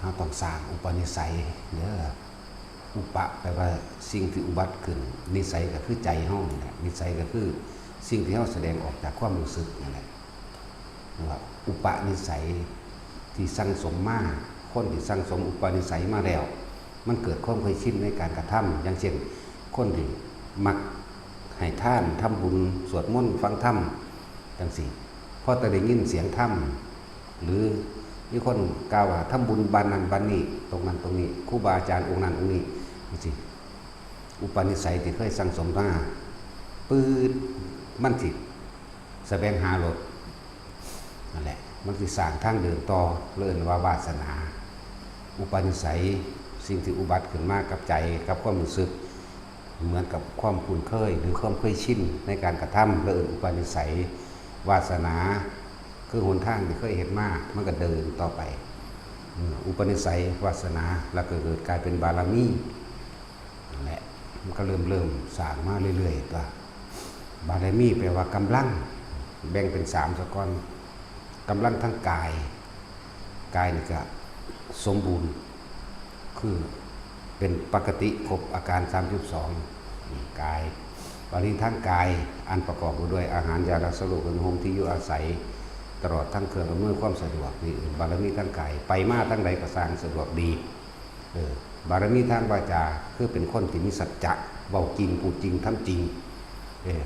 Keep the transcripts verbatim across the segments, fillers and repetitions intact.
เราต้องสร้างอุปนิสัยเด้อ อุปะแปลว่าสิ่งที่อุบัติขึ้น นิสัยก็คือใจเฮานี่แหละ นิสัยก็คือสิ่งที่เฮาแสดงออกจากความรู้สึกนั่นแหละ เรียกว่าอุปนิสัยที่สั่งสมมา คนที่สั่งสมอุปนิสัยมาแล้ว มันเกิดความเคยชินในการกระทำ อย่างเช่น คนที่มักให้ทาน ทำบุญ สวดมนต์ ฟังธรรม จั่งซี้ พอแต่ได้ยินเสียงธรรม หรือมีคนกล่าวว่าทำบุญบ้านนั้นบ้านนี้ ตรงนั้นตรงนี้ ครูบาอาจารย์องค์นั้นองค์นี้ จั่งซี้ อุปนิสัยที่เคยสั่งสมมา ปื๊ด มันสิแสวงหาโลด นั่นแหละ มันสิสร้างทางเดินต่อ เรียกว่าวาสนา อุปนิสัย สิ่งที่อุบัติขึ้นมากับใจ กับความรู้สึก เหมือนกับความคุ้นเคย หรือความเคยชินในการกระทำ เรียกอุปนิสัย วาสนา คือหนทางที่เคยเฮ็ดมา มันก็เดินต่อไป อืม อุปนิสัย วาสนา แล้วก็เกิดกลายเป็นบารมี นั่นแหละ มันก็เริ่ม เริ่มสร้างมาเรื่อยๆ ตัว บารมีแปลว่ากำลัง แบ่งเป็นสามซะก่อน กำลังทางกาย กายนี่ก็สมบูรณ์ คือเป็นปกติครบอาการ สามสิบสอง นี่กาย บารมีทางกาย อันประกอบด้วยอาหาร ยารักษาโรค เครื่องนุ่งห่ม ที่อยู่อาศัย ตลอดทั้งเครื่องอำนวยความสะดวก นี่บารมีทางกาย ไปมาทางใดก็สร้างสะดวกดี เออ บารมีทางวาจา คือเป็นคนที่มีสัจจะ เว้าจริง พูดจริง ทำจริง เออ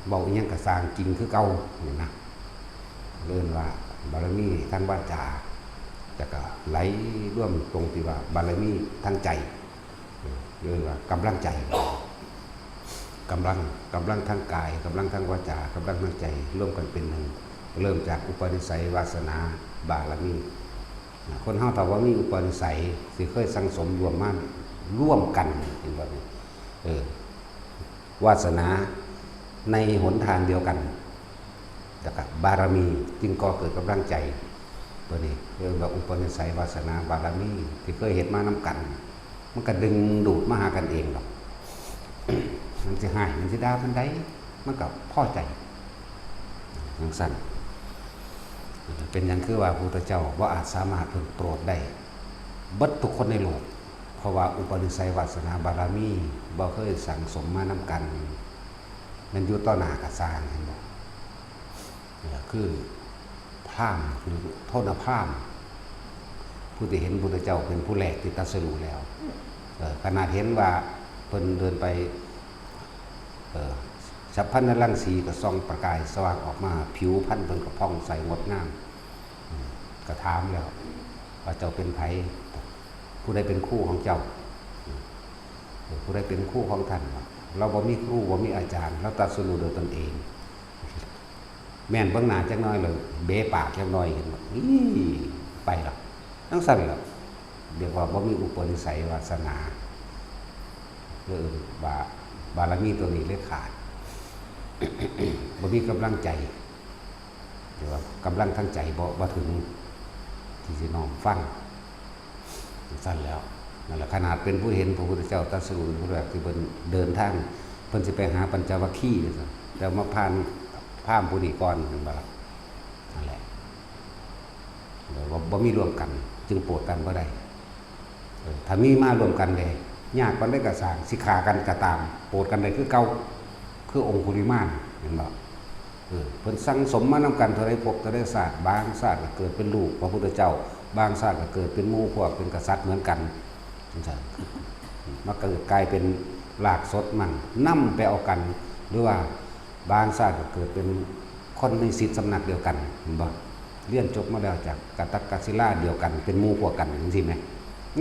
เว้าอิหยังก็สร้างจริงคือเก่า นี่นะ เรียกว่าบารมีทางวาจา แล้วก็ไหลรวมตรงที่ว่าบารมีทางใจ เออ เรียกว่ากำลังใจ กำลัง กำลังทางกาย กำลังทางวาจา กำลังทางใจ รวมกันเป็นหนึ่ง เริ่มจากอุปนิสัย วาสนา บารมี คนเฮาถ้าว่ามีอุปนิสัย สิเคยสั่งสมรวมมา ร่วมกัน เห็นบ่นี่ เออ วาสนาในหนทางเดียวกัน แล้วก็บารมีจึงก่อเกิดกำลังใจ ตัวนี้เรียกว่าอุปนิสัย วาสนา บารมี ที่เคยเฮ็ดมานำกัน มันก็ดึงดูดมาหากันเองดอก มันสิฮ้าย มันสิด่าปานใด มันก็พอใจ จั่งซั้น เป็นหยังคือว่าพระพุทธเจ้าบ่อาจสามารถเพิ่นโปรดได้เบิดทุกคนในโลก เพราะว่าอุปนิสัยวาสนาบารมีบ่เคยสั่งสมมานำกัน แม่นอยู่ต่อหน้าก็ซ่าง เห็นบ่ นี่ล่ะคือพราหมณ์ คือโทนพราหมณ์ ผู้ที่เห็นพุทธเจ้าเป็นผู้แรกที่ตรัสรู้แล้ว เออ ขนาดเห็นว่าเพิ่นเดินไป เออ ฉัพพรรณรังสีก็ส่องประกายสว่างออกมา ผิวพรรณเพิ่นก็ผ่องใสงดงาม อืม ก็ถามแล้วว่า "เจ้าเป็นไผ? ผู้ใดเป็นครูของเจ้า? อืม เออ ผู้ใดเป็นครูของท่านวะ? เราบ่มีครู บ่มีอาจารย์ เราตรัสรู้โดยตนเอง" แม่นเบิ่งหน้าจักหน่อยเลย เบะปากจักหน่อย เห็นบ่ อี้ ไปละ จั่งซั้นล่ะ เรียกว่าบ่มีอุปนิสัยวาสนา เออ บา- บารมีตัวนี้เลยขาด บ่มีกำลังใจ เรียกว่ากำลังทางใจบ่- บ่ถึง ที่สิน้อมฟัง จั่งซั้นแล้ว นั่นแหละ ขนาดเป็นผู้เห็นพระพุทธเจ้าตรัสรู้เป็นผู้แรกที่เพิ่นเดินทาง เพิ่นสิไปหาปัญจวัคคีย์ว่าซั่น แต่มาผ่านพราหมณ์ผู้นี้ก่อน เห็นบ่ล่ะ นั่นแหละ แล้วบ่- บ่มีร่วมกัน จึงโปรดกันบ่ได้ เออ ถ้ามีมาร่วมกันเด้ ยากปานใดก็ซ่าง สิฆ่ากันก็ตาม โปรดกันได้คือเก่า คือองคุลิมาน เห็นบ่ เออ เพิ่นสั่งสมมานำกันเท่าใดภพเท่าใดชาติ บางชาติก็เกิดเป็นลูกพระพุทธเจ้า บางชาติก็เกิดเป็นหมู่พวกเป็นกษัตริย์เหมือนกัน จั่งซั้น มาเกิดกลายเป็นรากสดมัน นำไปเอากัน หรือว่าบางชาติก็เกิดเป็นคนในศิษย์สำนักเดียวกัน เห็นบ่ เรียนจบมาแล้วจากกะตะกะศิลาเดียวกัน เป็นหมู่พวกกัน จั่งซี้แหม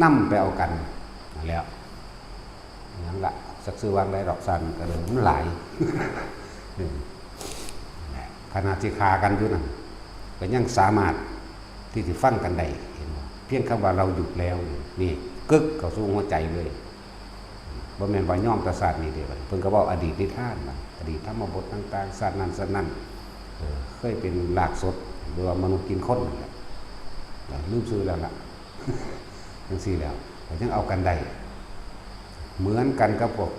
นำไปเอากัน นั่นแหละ หยังละ จักชื่อวางใดดอก ซ่างก็เลยมันหลาย อืม ขนาดสิฆ่ากันอยู่นั่น ก็ยังสามารถที่สิฟังกันได้ เห็นบ่ เพียงคำว่าเราหยุดแล้วนี่ นี่ กึกเข้าสู่หัวใจเลย บ่แม่นว่ายอมแต่ชาตินี้เด้ บัดนี้เพิ่นก็เว้าอดีตนิทานนะ อดีตธรรมบทต่างๆ ชาตินั้นชาตินั้น เออ เคยเป็นรากสด หรือว่ามนุษย์กินคนนั่นแหละ ลืมชื่อแล้วล่ะ จั่งซี้แล้ว ก็ยังเอากันได้ เหมือนกันกับพวก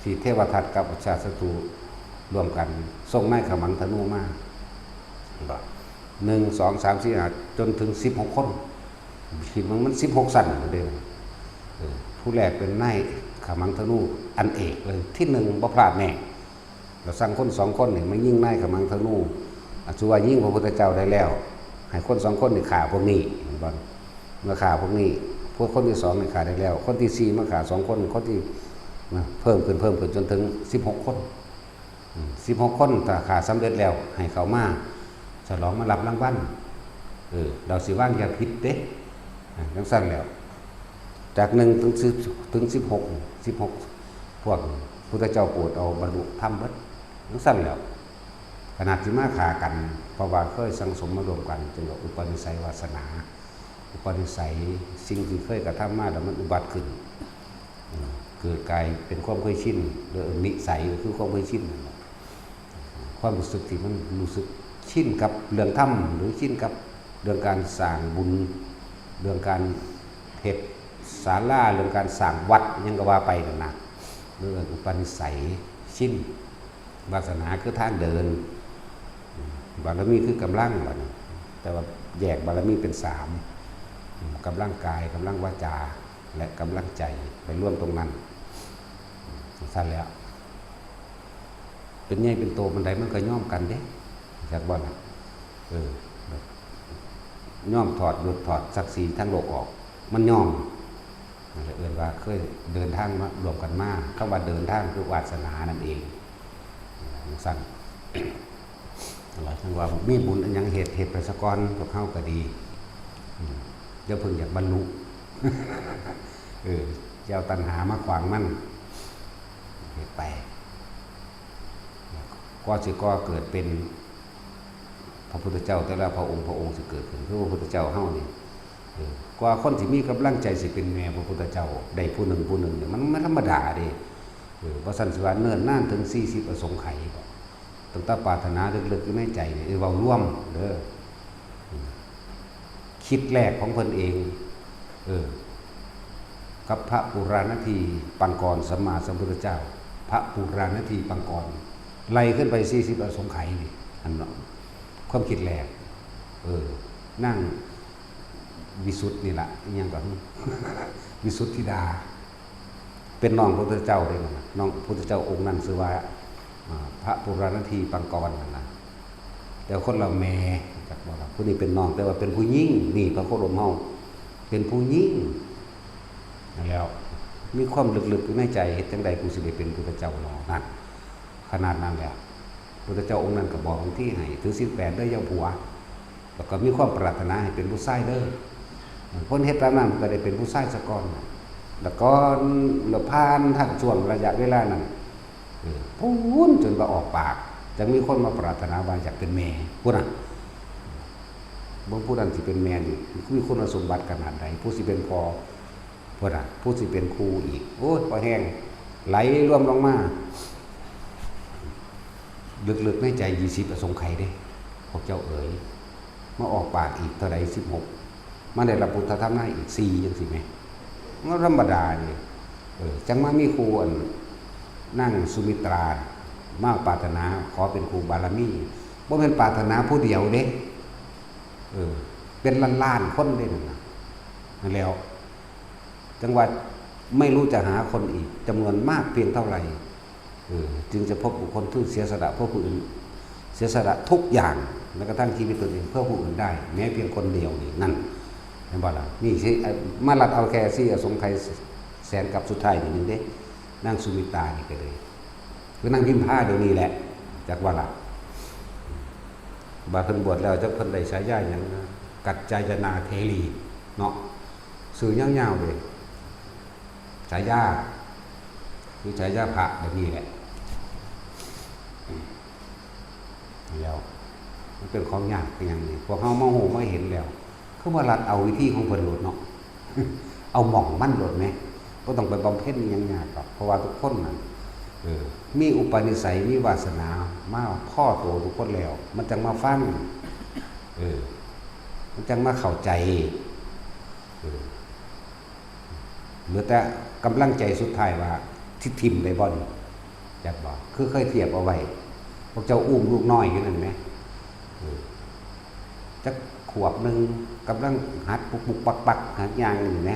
ที่เทวทัตกับอชาตศัตรูร่วมกัน ส่งนายขมังธนูมา เห็นบ่ หนึ่ง สอง สาม สี่ ห้า จนถึง สิบหก คน คิดว่ามัน สิบหก ชั้นเด้อ เออ ผู้แรกเป็นนายขมังธนูอันเอกเลย ที่หนึ่งบ่พลาดแน่ เราสั่งคนสองคนนี่มายิงนายขมังธนู อ่ะ ถือว่ายิงพระพุทธเจ้าได้แล้ว ให้คนสองคนนี่ฆ่าพวกนี้ เห็นบ่ เมื่อฆ่าพวกนี้ พวกคนที่สองนี่ฆ่าได้แล้ว คนที่สี่มาฆ่าสองคน คนที่ นะ เพิ่มขึ้น เพิ่มขึ้นจนถึง สิบหก คน อืม สิบหก คน ถ้าฆ่าสำเร็จแล้ว ให้เขามาฉลองมารับรางวัล เออ เราสิวางยาพิษเด้ อ่ะ จังซั่นแล้ว จาก หนึ่ง ถึง สิบ ถึง สิบหก สิบหก พวกพุทธเจ้าโปรดเอาบรรลุธรรมเบิด จังซั่นแล้ว ขนาดสิมาฆ่ากัน เพราะว่าเคยสั่งสมมารวมกัน จึงว่าอุปนิสัยวาสนา อุปนิสัย สิ่งที่เคยกระทำมาแล้วมันอุบัติขึ้น อืม เกิดกลายเป็นความเคยชิน หรือนิสัย ก็คือความเคยชินนั่นแหละ ความรู้สึกที่มันรู้สึกชินกับเรื่องธรรม หรือชินกับเรื่องการสร้างบุญ เรื่องการเฮ็ดศาลา เรื่องการสร้างวัด หยังก็ว่าไปนั่นนะ เรื่องอุปนิสัยชิน วาสนาคือทางเดิน บารมีคือกำลังบัดนี้ แต่ว่าแยกบารมีเป็นสาม กำลังกาย กำลังวาจา และกำลังใจ ไปรวมตรงนั้น ซั่นแหล้ว เป็นใหญ่เป็นโตปานใดมันก็ยอมกันเด้ จักบ่ล่ะ เออ ยอมถอดยศถอดศักดิ์ศรีทางโลกออก มันยอม นั่นแหละเอิ้นว่าเคยเดินทางมารวมกันมา คำว่าเดินทางคือวาสนานั่นเอง จังซั่น หลายท่านว่ามีบุญอันหยังเฮ็ด เฮ็ดไปซะก่อน พวกเฮาก็ดี อืม อย่าเพิ่งอยากบรรลุ เออ อย่าเอาตัณหามาขวางมัน เฮ็ดไป กว่าสิก่อเกิดเป็นพระพุทธเจ้า แต่ละพระองค์ พระองค์สิเกิดขึ้น คือพระพุทธเจ้าเฮานี่ เออ กว่าคนสิมีกำลังใจสิเป็นแม่พระพุทธเจ้าได้ผู้หนึ่งผู้หนึ่งเนี่ย มันไม่ธรรมดาเด้ เออ บ่ซั้นสิว่าเนิ่นนานถึง สี่สิบ อสงไขยบ่ ตั้งแต่ปรารถนาลึกๆอยู่ในใจนี่ เออ เว้ารวมเด้อ อืม คิดแรกของเพิ่นเอง เออ กับพระปุราณทีปังกรสัมมาสัมพุทธเจ้า พระปุราณทีปังกร ไล่ขึ้นไป สี่สิบ อสงไขยนี่ อันเนาะ ความคิดแรก เออ นางวิสุทธ์นี่ล่ะ อิหยังก็ วิสุทธิดา เป็นน้องพระพุทธเจ้าเด้นั่นน่ะ น้องพระพุทธเจ้าองค์นั้นชื่อว่า อ่า พระปุราณทีปังกรนั่นน่ะ แต่คนละแม่ จักบ่ล่ะ ผู้นี้เป็นน้อง แต่ว่าเป็นผู้หญิง นี่พระโคดมเฮา เป็นผู้หญิง นั่นแล้ว มีความลึกๆอยู่ในใจ เฮ็ดจั่งใดกูสิได้เป็นพุทธเจ้าหนอ นั่น ขนาดนั้นแล้ว พุทธเจ้าองค์นั้นก็บอกวิธีให้ ถือศีลแปดเด้อ อย่าผัว แล้วก็มีความปรารถนาให้เป็นผู้ชายเด้อ เพิ่นเฮ็ดตามนั้นก็ได้เป็นผู้ชายซะก่อน แล้วก่อน แล้วผ่านทางช่วงระยะเวลานั้น เออ พู้นจนว่าออกปาก จั่งมีคนมาปรารถนาว่าอยากเป็นแม่ พู้นน่ะ เบิ่งผู้นั้นสิเป็นแม่นี่ มีคุณสมบัติขนาดใด ผู้สิเป็นพ่อ พุ้นน่ะ ผู้สิเป็นครูอีก โอ้ย พอแห้ง ไหลรวมลงมา ลึกๆในใจ ยี่สิบ อสงไขยเด้ พวกเจ้าเอ๋ย มาออกปากอีกเท่าใด สิบหก มาได้รับพุทธธรรมนาอีก สี่ จังซี่แหม มันธรรมดานี่ เออ จั่งมามีครูอัน นางสุมิตรา มาปรารถนาขอเป็นครูบารมี บ่แม่นปรารถนาผู้เดียวเด้ เออ เป็นล้านๆคนเด้นั่นน่ะ นั่นแล้ว จั่งว่าไม่รู้จะหาคนอีกจำนวนมากเพียงเท่าไหร่ เออ จึงจะพบบุคคลที่เสียสละเพื่อผู้อื่น เสียสละทุกอย่าง แม้กระทั่งชีวิตตนเองเพื่อผู้อื่นได้ แม้เพียงคนเดียวนี่ นั่น เห็นบ่ล่ะ นี่สิ เอ่อ มาลัดเอาแค่สี่อสงไขยแสนกับสุดท้ายนี่หนึ่งเด้ นางสุมิตรานี่ก็เลย คือนางพิมพาเดี๋ยวนี้แหละ จักว่าล่ะ บาดเพิ่นบวชแล้ว จักเพิ่นได้ฉายาหยังนะ กัจจายนาเถรี เนาะ ชื่อยาวๆเลย ฉายา คือฉายาพระแบบนี้แหละ แล้ว มันเป็นของยากเป็นหยังนี่ พวกเฮามาฮู้มาเห็นแล้ว คือว่าลัดเอาวิธีของเพิ่นโลดเนาะ เอาหม่องมันโลดแหม บ่ต้องไปบำเพ็ญอิหยังยากดอก เพราะว่าทุกคนน่ะ เออ มีอุปนิสัย มีวาสนา มาพอโตทุกคนแล้ว มันจั่งมาฟัง เออ มันจั่งมาเข้าใจ เออ เหลือแต่กำลังใจสุดท้ายว่า สิถิ่มได้บ่นี่ จักบ่ คือเคยเทียบเอาไว้ พวกเจ้าอุ้มลูกน้อยอยู่นั่นแหม เออ จักขวบหนึ่ง กำลังหัดปุกปุกปักปักหัดย่างอยู่แหม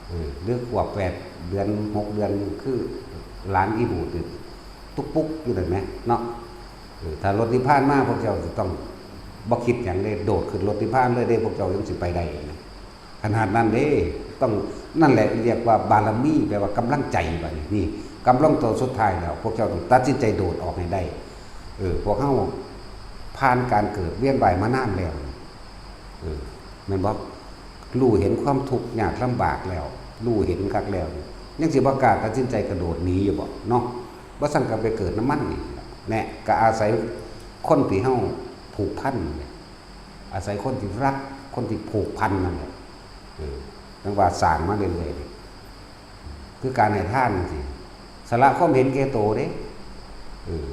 เออ หรือขวบแปดเดือน หกเดือน คือหลานอีบูดนี่ตุ๊กปุ๊กอยู่นั่นแหมเนาะ เออ ถ้ารถนิพพานมา พวกเจ้าสิต้องบ่คิดหยังเด้ โดดขึ้นรถนิพพานเลยเด้ พวกเจ้ายังสิไปได้นะ ขนาดนั้นเด้ ต้อง นั่นแหละเรียกว่าบารมี แปลว่ากำลังใจบัดนี้ นี่กำลังตัวสุดท้ายแล้ว พวกเจ้าต้องตัดสินใจโดดออกให้ได้ เออ พวกเฮาผ่านการเกิดเวียนว่ายมานานแล้ว เออ แม่นบ่ รู้เห็นความทุกข์ยากลำบากแล้ว รู้เห็นคักแล้ว ยังสิบ่กล้าตัดสินใจกระโดดหนีอยู่บ่เนาะ บ่ซั้นก็ไปเกิดนำมันนี่แหละ แน่ ก็อาศัยคนที่เฮาผูกพันนี่แหละ อาศัยคนที่รัก คนที่ผูกพันนั่นแหละ เออ จั่งว่าสร้างมาเรื่อยๆ คือการให้ทานจั่งซี้ สละความเห็นแก่โตเด้ เออ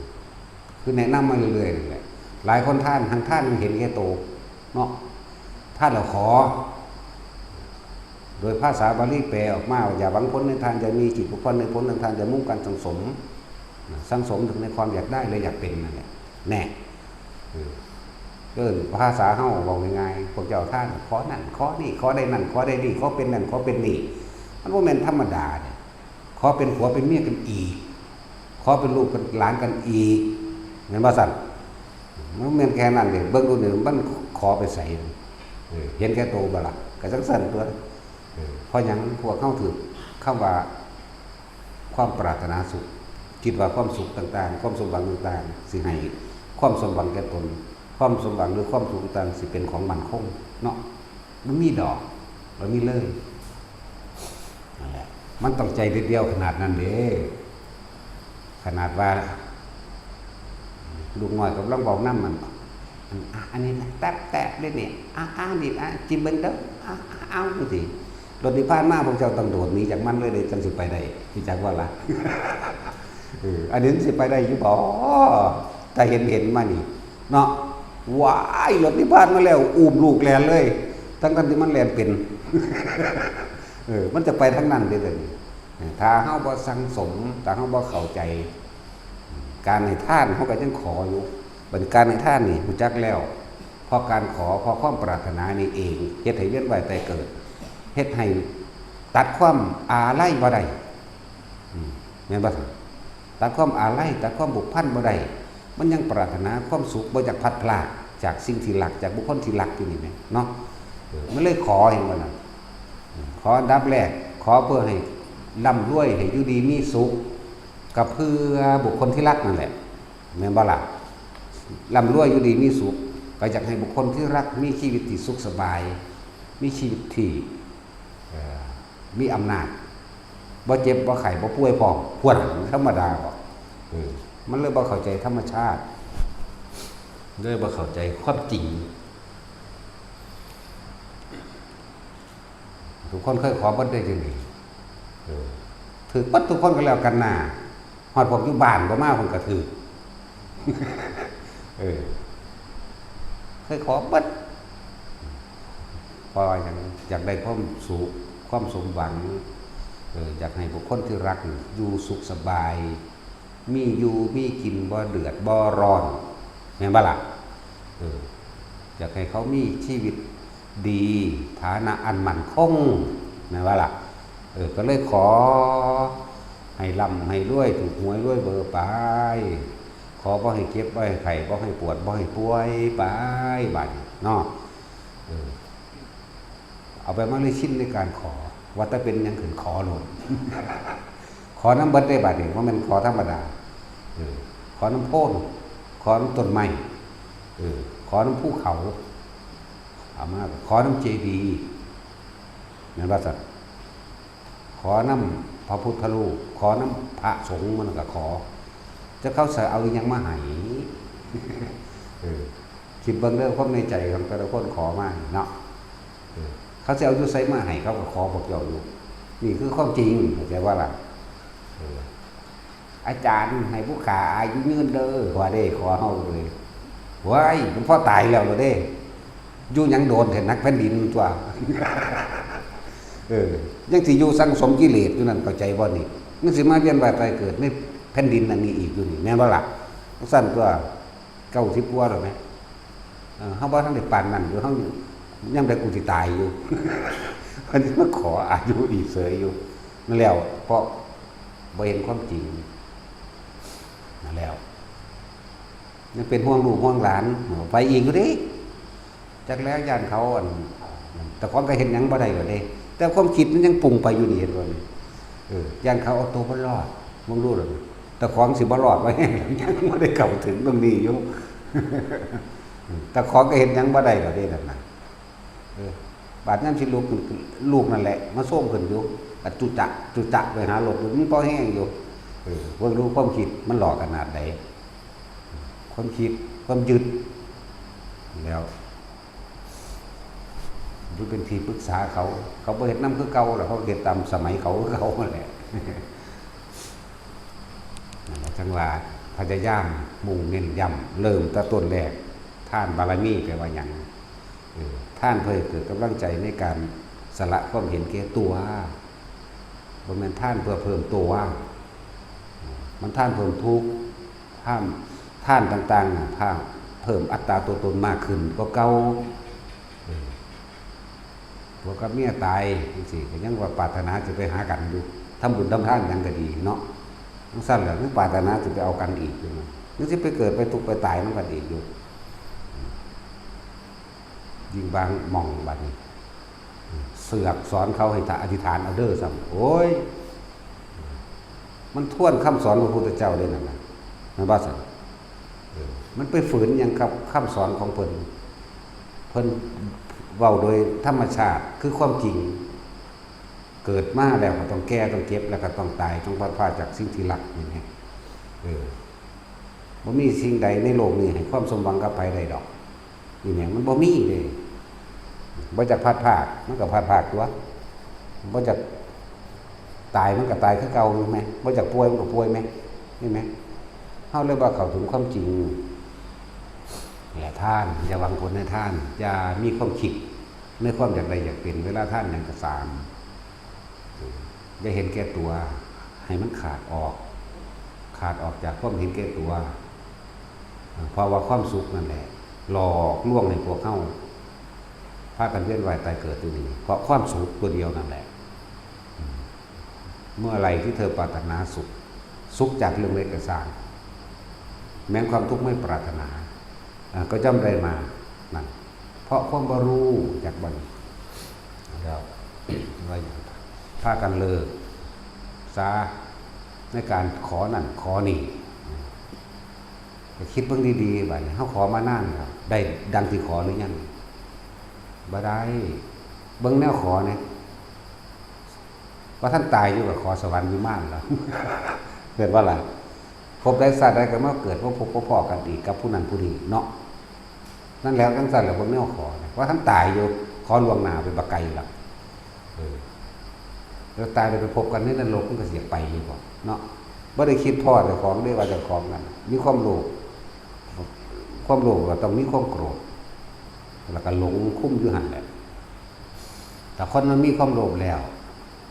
คือแนะนำมาเรื่อยๆ นั่นแหละ หลายคนทาน หั้นทานมันเห็นแก่โตเนาะ ทานแล้วขอ โดยภาษาบาลีแปลออกมาว่า อย่าหวังผลในทาน อย่ามีจิตผูกพันในผลทางทาน อย่ามุ่งการสั่งสม สั่งสมถึงในความอยากได้และอยากเป็นนั่นแหละ แน่ เออ เอิ้นภาษาเฮาเว้าง่ายๆ พวกเจ้าทาน ขอนั่น ขอนี่ ขอได้นั่น ขอได้นี่ ขอเป็นนั่น ขอเป็นนี่ มันบ่แม่นธรรมดาเด้ ขอเป็นผัวเป็นเมียกันอีก ขอเป็นลูกเป็นหลานกันอีก แม่นบ่ซั่น มันแม่นแค่นั้นเด้ เบิ่งดูนี่ มันขอไปไส เออ เห็นแก่โตบ่ล่ะ ก็จั่งซั่นตั่ว เออ เพราะหยัง พวกเฮาถืกคำว่า ความปรารถนาสุข คิดว่าความสุขต่างๆ ความสมหวังต่างๆ สิให้ความสมหวังแก่ตน ความสมหวังหรือความสุขต่างๆ สิเป็นของมั่นคงเนาะ บ่มีดอก บ่มีเลย นั่นแหละ มันต้องใจเด็ดเดี่ยวขนาดนั้นเด้ ขนาดว่า ลูกน้อยกำลังเว้านำมัน อัน อ่ะ อันนี้นะ แต๊บๆ เลยเนี่ย อ่ะ อ่ะ นี่ อ่ะ กินเบิ่งเด้อ อ่ะ อ่ะ เอาจั่งซี้ รถนิพพานมา พวกเจ้าต้องโดดหนีจากมันเลยเด้ จั่งสิไปได้ รู้จักบ่ล่ะ เออ อันนี้มันสิไปได้อยู่บ่ ถ้าเห็น เห็นมานี่ เนาะ ว้าย รถนิพพานมาแล้ว อุ้มลูกแล่นเลย ทั้งๆ ที่มันแล่นเป็น เออ มันจะไปทางนั้นเด้ เดี๋ยวนี้ ถ้าเฮาบ่สั่งสม ถ้าเฮาบ่เข้าใจ การให้ทานเฮาก็ยังขออยู่ บัดการให้ทานนี่รู้จักแล้ว เพราะการขอ เพราะความปรารถนานี่เอง เฮ็ดให้เวียนว่ายตายเกิด เฮ็ดให้ตัดความอาลัยบ่ได้ อืม แม่นบ่ซั่น ตัดความอาลัย ตัดความผูกพันบ่ได้ มันยังปรารถนาความสุข บ่อยากพลัดพรากจากสิ่งที่รัก จากบุคคลที่รักอยู่นี่แหมเนาะ เออ มันเลยขอ เห็นบ่นั่น ขออันดับแรก ขอเพื่อให้ร่ำรวย ให้อยู่ดีมีสุข ก็เพื่อบุคคลที่รักนั่นแหละ แม่นบ่ล่ะ ร่ำรวยอยู่ดีมีสุข ก็อยากให้บุคคลที่รักมีชีวิตที่สุขสบาย มีชีวิตที่ เอ่อ มีอำนาจ บ่เจ็บบ่ไข้บ่ป่วยพร้อม พวกนั้นธรรมดาบ่ เออ มันเลยบ่เข้าใจธรรมชาติ เลยบ่เข้าใจความจริง ทุกคนเคยขอเบิดได้จั่งนี้ เออ ถืกเบิดทุกคนก็แล้วกันน่า ฮอดพวกอยู่บ้านบ่มาเพิ่นก็ถืก เออ เคยขอเบิด เพราะว่าหยัง อยากได้ความสุข ความสมหวัง เออ อยากให้บุคคลที่รักนี่อยู่สุขสบาย มีอยู่มีกิน บ่เดือดบ่ร้อน แม่นบ่ล่ะ เออ อยากให้เขามีชีวิตดี ฐานะอันมั่นคง แม่นบ่ล่ะ เออ ก็เลยขอให้ร่ำให้รวย ถูกหวยรวยเบอร์ไป ขอบ่ให้เจ็บบ่ให้ไข้ บ่ให้ปวดบ่ให้ป่วยไป บาดนี้เนาะ เออ เอาไปมาเลยชินในการขอ ว่าแต่เป็นหยังขึ้นขอโลด ขอนำเบิดได้บาดนี้ บ่แม่นขอธรรมดา เออ ขอนำโพน ขอนำต้นไม้ เออ ขอนำภูเขา เอามา ขอนำเจดีย์ แม่นว่าซั่น ขอนำพระพุทธรูป ขอนำพระสงฆ์ มันก็ขอ จักเขาสิเอาอิหยังมาให้ เออ คิดเบิ่งเด้อ ความในใจของแต่ละคนขอมานี่เนาะ เออ เขาสิเอาอยู่ไสมาให้ เขาก็ขอพวกเจ้าอยู่ นี่คือความจริง เข้าใจบ่ล่ะ เออ อาจารย์ให้ผู้ข้าอายุยืนเด้อ ว่าเด้ ขอเฮาเลย ว้าย มันพอตายแล้วเหรอเด้ อยู่หยังโดนแท้ หนักแผ่นดินตัว เออ ยังสิอยู่สั่งสมกิเลสอยู่นั่น เข้าใจบ่นี่ มันสิมาเวียนว่ายตายเกิดในแผ่นดินอันนี้อีกอยู่นี่ แม่นบ่ล่ะ จั่งซั่นตัว เก้าสิบกว่าแล้วแหม เออ เฮาบ่ทันได้ปานนั้นอยู่ เฮายังได้กูสิตายอยู่ เพิ่นสิมาขออายุอีกเสยอยู่ นั่นแล้ว เพราะบ่เห็นความจริง นั่นแล้ว ยังเป็นห่วงลูกห่วงหลาน ไปอีกอยู่เด้ จักแล้วย่านเขาอัน แต่ของก็เฮ็ดหยังบ่ได้แล้วเด้ แต่ความคิดมันยังปรุงไปอยู่นี่ เห็นบ่นี่ เออ ย่านเขาเอาตัวบ่รอด มึงรู้แล้วนี่ แต่ของสิบ่รอดไว้ ยังบ่ได้เข้าถึงตรงนี้อยู่ แต่ของก็เฮ็ดหยังบ่ได้แล้วเด้นั่นน่ะ เออ บาดยามสิลุก ลูกนั่นแหละ มาโซมขึ้นอยู่ อะจุจะ จุจะไปหารถอยู่ มันพอแฮงอยู่ เออ เบิ่งดูความคิดมันหลอกขนาดใด ความคิด ความยึด แล้ว อยู่เป็นที่ปรึกษาเขา เขาบ่เฮ็ดนำคือเก่าแล้ว เขาเฮ็ดตามสมัยเขาคือเก่านั่นแหละ นั่นแหละ จั่งว่าพยายามมุ่งเน้นย้ำ เริ่มแต่ต้นแรก ทานบารมีแปลว่าหยัง เออ ทานเพื่อให้เกิดกำลังใจในการสละความเห็นแก่ตัว บ่แม่นทานเพื่อเพิ่มตัว มันทานเพิ่มทุกข์ ทาน ทานต่างๆน่ะ ทานเพิ่มอัตราตัวตนมากขึ้นกว่าเก่า เออ ผัวกับเมียตายจังซี้ ก็ยังว่าปรารถนาสิไปหากันอยู่ ทำบุญทำทานหยังก็ดีเนาะ จังซั่นแหละ ยังปรารถนาสิไปเอากันอีกอยู่นะ ยังสิไปเกิดไปทุกข์ไปตายนำกันอีกอยู่ ยิ่งบางหม่องบัดนี้ เสือกสอนเขาให้อธิษฐานเอาเด้อซ้ำ โอ้ย มันทวนคำสอนพระพุทธเจ้าเลยนั่นน่ะ แม่นบ่ซั่น เออ มันไปฝืนหยังกับคำสอนของเพิ่น เพิ่นเว้าโดยธรรมชาติ คือความจริง เกิดมาแล้วก็ต้องแก่ ต้องเจ็บ แล้วก็ต้องตาย ต้องพลัดพรากจากสิ่งที่รัก นี่ไง เออ บ่มีสิ่งใดในโลกนี้ให้ความสมหวังกับไผได้ดอก นี่แหม มันบ่มีเด้ บ่อยากพลัดพราก มันก็พลัดพรากตั๊ว บ่อยากตาย มันก็ตายคือเก่า แม่นบ่ บ่อยากป่วย มันก็ป่วย แม่น นี่แหม เฮาเลยบ่เข้าถึงความจริง อย่าทาน อย่าหวังผลในทาน อย่ามีความคิดในความอยากได้อยากเป็น เวลาทานหยังก็ตาม อย่าเห็นแก่ตัว ให้มันขาดออก ขาดออกจากความเห็นแก่ตัว เพราะว่าความสุขนั่นแหละ หลอกลวงให้พวกเฮาพากันเวียนว่ายตายเกิดอยู่นี่ เพราะความสุขตัวเดียวนั่นแหละ เมื่อไหร่ที่เธอปรารถนาสุข สุขจากเรื่องเล็กก็ช่าง แม้นความทุกข์ไม่ปรารถนา อ่า ก็ย่อมได้มา นั่น เพราะความบ่รู้จักบัดนี้ แล้ว ว่าหยัง พากันเลิกซะ ในการขอนั่นขอนี่ ก็คิดเบิ่งดีๆ บัดนี้ เฮาขอมานานแล้ว ได้ดังที่ขอหรือยัง บ่ได้ เบิ่งแนวขอแหน่ ว่าท่านตายอยู่ก็ขอสวรรค์วิมานแล้ว แม่นบ่ล่ะ ภพใดชาติใดก็มาเกิด มาพบมาพ้อกันอีกกับผู้นั้นผู้นี้เนาะ นั่นแล้วจั่งซั่นแหละ เบิ่งแนวขอนะ ว่าท่านตายอยู่ ขอล่วงหน้าไปบักไกลแล้ว เออ แล้วตายแล้วไปพบกันในนรก มันก็สิอยากไปอยู่บ่เนาะ บ่ได้คิดพ้อเจ้าของเด้ ว่าเจ้าของนั่นมีความโลภ ความโลภก็ต้องมีความโกรธ แล้วก็หลงคุมอยู่หั่นแหละ ถ้าคนมันมีความโลภแล้ว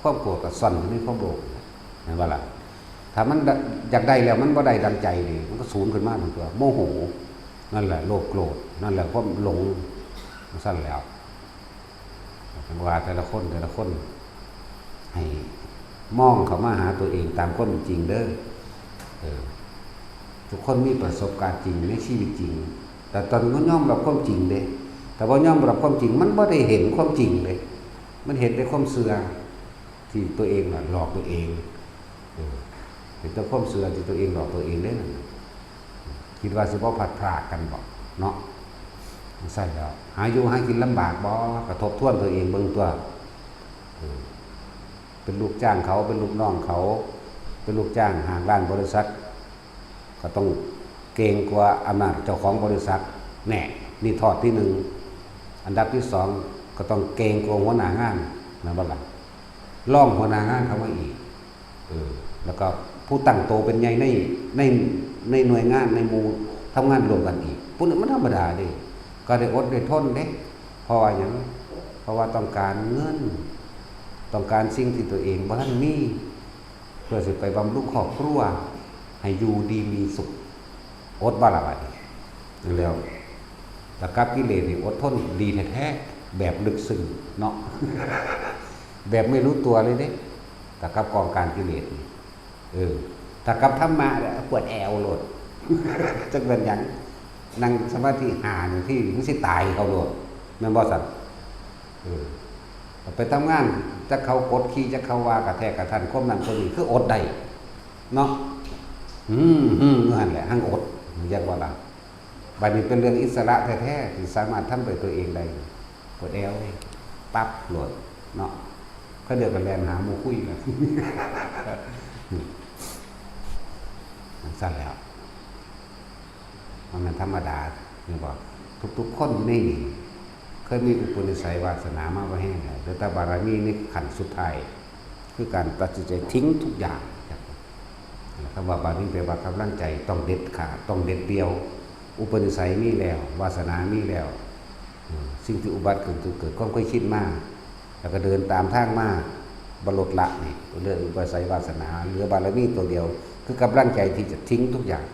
ความโกรธก็ซ่อนอยู่ในความโลภ แม่นบ่ล่ะ ถ้ามันอยากได้แล้วมันบ่ได้ดังใจนี่ มันก็สูงขึ้นมาทันตั๊ว โมโห นั่นแหละโลภโกรธ นั่นแหละความหลง จั่งซั่นแล้ว จั่งว่าแต่ละคนแต่ละคน ให้มองเข้ามาหาตัวเองตามความเป็นจริงเด้อ เออ ทุกคนมีประสบการณ์จริงในชีวิตจริง แต่ตอนนี้มันยอมรับความจริงเด้ แต่ว่ายอมรับความจริง มันบ่ได้เห็นความจริงเลย มันเห็นแต่ความเชื่อที่ตัวเองน่ะหลอกตัวเอง เออ เห็นแต่ความเชื่อที่ตัวเองหลอกตัวเองเด้นั่นน่ะ คิดว่าสิบ่พลัดพรากกันบ่เนาะ จั่งซั่นแล้ว หาอยู่หากินลำบากบ่ ก็ทบทวนตัวเองเบิ่งตั๊ว เออ เป็นลูกจ้างเขา เป็นลูกน้องเขา เป็นลูกจ้างห้างร้านบริษัท ก็ต้องเกรงกลัวอำนาจเจ้าของบริษัท แน่ นี่ทอดที่หนึ่ง อันดับที่สอง ก็ต้องเกรงกลัวหัวหน้างาน แม่นบ่ล่ะ รองหัวหน้างานเข้ามาอีก เออ แล้วก็ผู้ตั้งโตเป็นใหญ่ใน ใน ในหน่วยงาน ในหมู่ทำงานร่วมกันอีก พวกนี้มันธรรมดาเด้ ก็ได้อดได้ทนเด้ เพราะว่าหยัง เพราะว่าต้องการเงิน ต้องการสิ่งที่ตัวเองบ่ทันมี เพื่อสิไปบำรุงครอบครัว ให้อยู่ดีมีสุข อดบ่ล่ะบัดนี้ แล้ว ถ้ากับกิเลสนี่อดทนดีแท้ๆ แบบลึกซึ้งเนาะ แบบไม่รู้ตัวเลยเด้ ถ้ากับกองการกิเลสนี่ เออ ถ้ากับธรรมะเนี่ยปวดแอวโลด จักเป็นหยัง นั่งสมาธิห้านาที มันสิตายเขาโลด แม่นบ่ซั่น เออ ไปทำงาน จักเขากดขี่ จักเขาว่ากระแทกกระทัน ความนั้นความนี้ คืออดได้ เนาะ อืม อืม นั่นแหละ หั่งอด เรียกว่าล่ะ บัดนี้เป็นเรื่องอิสระแท้ๆ ที่สามารถทำด้วยตัวเองได้ ปวดแอว ปั๊บโลด เนาะ เขาเดียวกันแล่นหาหมู่คุยกัน มันสั้นแล้ว มันเป็นธรรมดา นี่บอก ทุกๆ คนอยู่ในนี่ เคยมีอุปนิสัยวาสนามาบ่แห้งแล้ว หรือแต่บารมีในขั้นสุดท้าย คือการตัดสินใจทิ้งทุกอย่าง คำว่าบารมีแปลว่ากำลังใจ ต้องเด็ดขาด ต้องเด็ดเดี่ยว อุปนิสัยมีแล้ว วาสนามีแล้ว อืม สิ่งที่อุบัติขึ้น เกิดความเคยชินมา แล้วก็เดินตามทางมา บ่ลดละนี่ เรื่องอุปนิสัยวาสนา เหลือบารมีตัวเดียว คือกำลังใจที่จะทิ้งทุกอย่าง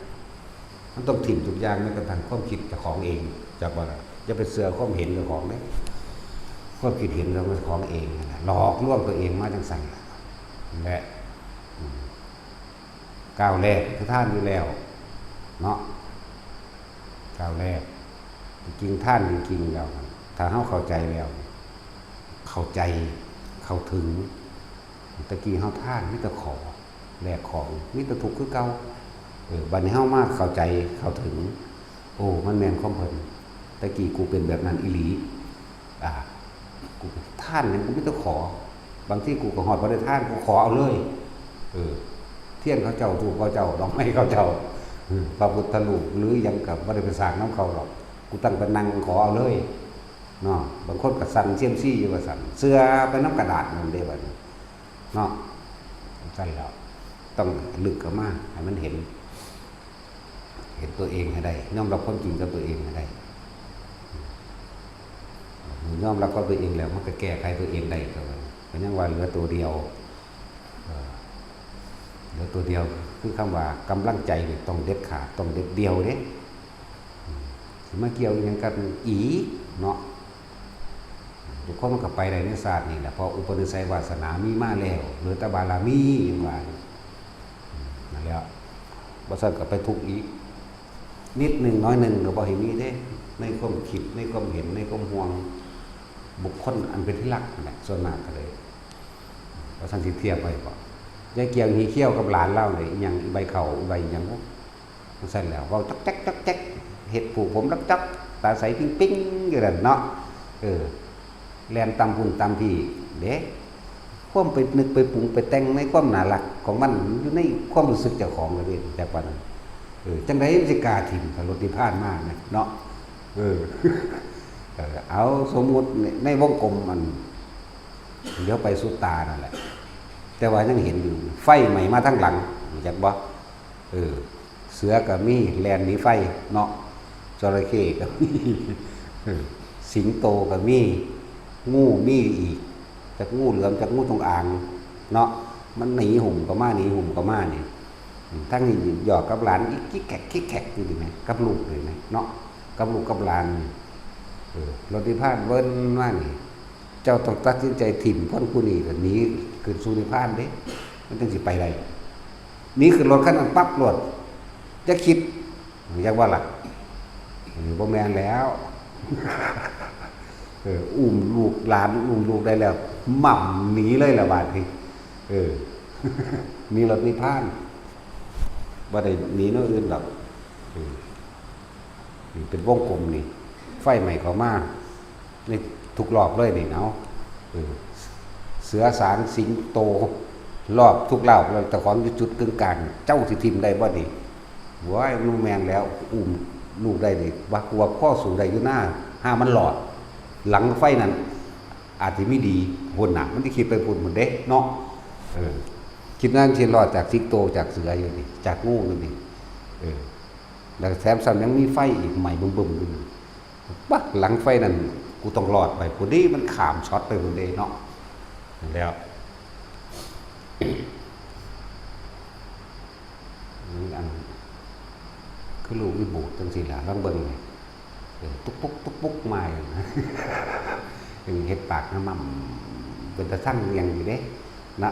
มันต้องถิ่มทุกอย่าง แม้กระทั่งความคิดเจ้าของเอง จักบ่ล่ะ อย่าไปเชื่อความเห็นเจ้าของเด้ ความคิดเห็นเจ้าของเองนั่นแหละ หลอกลวงตัวเองมาจังซั่นล่ะ และ อืม ก้าวแรกคือทานอยู่แล้ว เนาะ ก้าวแรก จริงๆ ทานจริงๆ แล้ว ถ้าเฮาเข้าใจแล้ว เข้าใจ เข้าถึง ตะกี้เฮาทานมีแต่ขอ แลกของ มีแต่ทุกข์คือเก่า เออ บัดนี้เฮามาเข้าใจ เข้าถึง โอ้ มันแม่นความเพิ่น ตะกี้กูเป็นแบบนั้นอีหลี อ่า กูทานหยังกูมีแต่ขอ บางทีกูก็ฮอดบ่ได้ทาน กูขอเอาเลย เออ เทียนเขาเจ้า ธูปเขาเจ้า ดอกไม้เขาเจ้า เออ พระพุทธรูป หรือหยังก็บ่ได้ไปสร้างนำเขาดอก กูตั้งแต่นั่งขอเอาเลย เนาะ บางคนก็สั่นเซียมซีอยู่ว่าซั่น เชื่อไปนำกระดาษนั่นเด้บัดนี้ เนาะ ซั่นแล้ว ต้องลึกเข้ามา ให้มันเห็น เห็นตัวเองให้ได้ ยอมรับความจริงกับตัวเองให้ได้ ยอมรับกับตัวเองแล้ว มันก็แก้ไขตัวเองได้ ก็ว่า ก็ยังว่าเหลือตัวเดียว เออ เหลือตัวเดียว คือคำว่ากำลังใจนี่ต้องเด็ดขาด ต้องเด็ดเดี่ยวเด้ อืม สิมาเกี่ยวอิหยังกันอีกเนาะ ทุกคนมันก็ไปได้ในชาตินี่แหละ เพราะอุปนิสัยวาสนามีมาแล้ว เหลือแต่บารมี ยังว่า อืม นั่นแหละ บ่ซั่นก็ไปทุกข์อีก นิดหนึ่งน้อยหนึ่งก็บ่ให้มีเด้ ในความคิด ในความเห็น ในความห่วง บุคคลอันเป็นที่รักนั่นแหละ ส่วนมากก็เลย ว่าซั่นสิเทียบไว้บ่ ยายเกียงหีเขี้ยวกับหลานเล่าเลย อีหยัง อีใบเข่า อีใบอีหยัง จังซั่นแหล้ว เว้าจ๊อกแจ๊กจ๊อกแจ๊ก เฮ็ดผูกผมจ๊อกจ๊อก ตาใสปิ๊งปิ๊งอยู่นั่นเนาะ เออ แล่นตำพุ่นตำพี้เด้ ความไปนึกไปปรุงไปแต่งในความน่ารักของมัน อยู่ในความรู้สึกเจ้าของเลยเด้ จักว่านั้น เออ จังใดมันสิกล้าถิ่มถ้ารถนิพพานมานะเนาะ เออ เออ เอาสมมุติใน ในวงกลมอัน เดี๋ยวไปสุดตานั่นแหละ แต่ว่ายังเห็นอยู่ ไฟไหม้มาทางหลัง รู้จักบ่ เออ เสือก็มี แล่นหนีไฟเนาะ จระเข้ก็มี เออ สิงโตก็มี งูมีอีก จักงูเหลือม จักงูจงอางเนาะ มันหนีหุ่มก็มา หนีหุ่มก็มานี่ อืม ทั้งนี้หยอกกับหลานอีก คิกแขกคิกแขกอยู่นี่นะ กับลูกนี่นะเนาะ กับลูกกับหลานนี่ เออ รถนิพพานเบิ่นมานี่ เจ้าต้องตัดสินใจถิ่มคนผู้นี้ ก็หนีขึ้นสู่นิพพานเด้ มันจังสิไปได้ หนีขึ้นรถคันนั้นปั๊บโลด อย่าคิด อยากว่าล่ะ เออ บ่แม่นแล้ว เออ อุ้มลูกหลาน อุ้มลูกได้แล้ว หม่ำหนีเลยล่ะบาดนี้ เออ หนีรถนิพพาน บ่ได้หนีแนวอื่นดอก เออ นี่เป็นวงกลมนี่ ไฟไหม้เข้ามา ในทุกรอบเลยนี่เนาะ เออ เสือสางสิงโต รอบทุกรอบ แล้วเจ้าของอยู่จุดกึ่งกลาง เจ้าสิถิ่มได้บ่นี่ โอ้ย มันแม่นแล้ว อุ้มลูกได้นี่ ว่ากูว่าพ่อสู้ได้อยู่หน้า ห้ามันหลอด หลังไฟนั่น อาจสิมีดี พุ่นน่ะ มันสิคิดไปพุ่นหมดเด้เนาะ เออ คิดนั่นสิรอดจากสิงโต จากเสืออยู่นี่ จากงูอยู่นี่ เออ แล้วแถมซ้ำยังมีไฟอีก ไหม้บึ้มๆอยู่นี่ ปะ หลังไฟนั่น กูต้องรอดไป ผู้ดีมันข้ามช็อตไปผู้ดีเนาะ แล้ว นี่อัน คือลูกวิบูตจังซี่ล่ะ ลองเบิ่งนี่ เออ ตุ๊กปุ๊กตุ๊กปุ๊กมาอย่างนั้น เออ เฮ็ดปากงะม่ำ เป็นตาซังเรียงอยู่เด้ นะ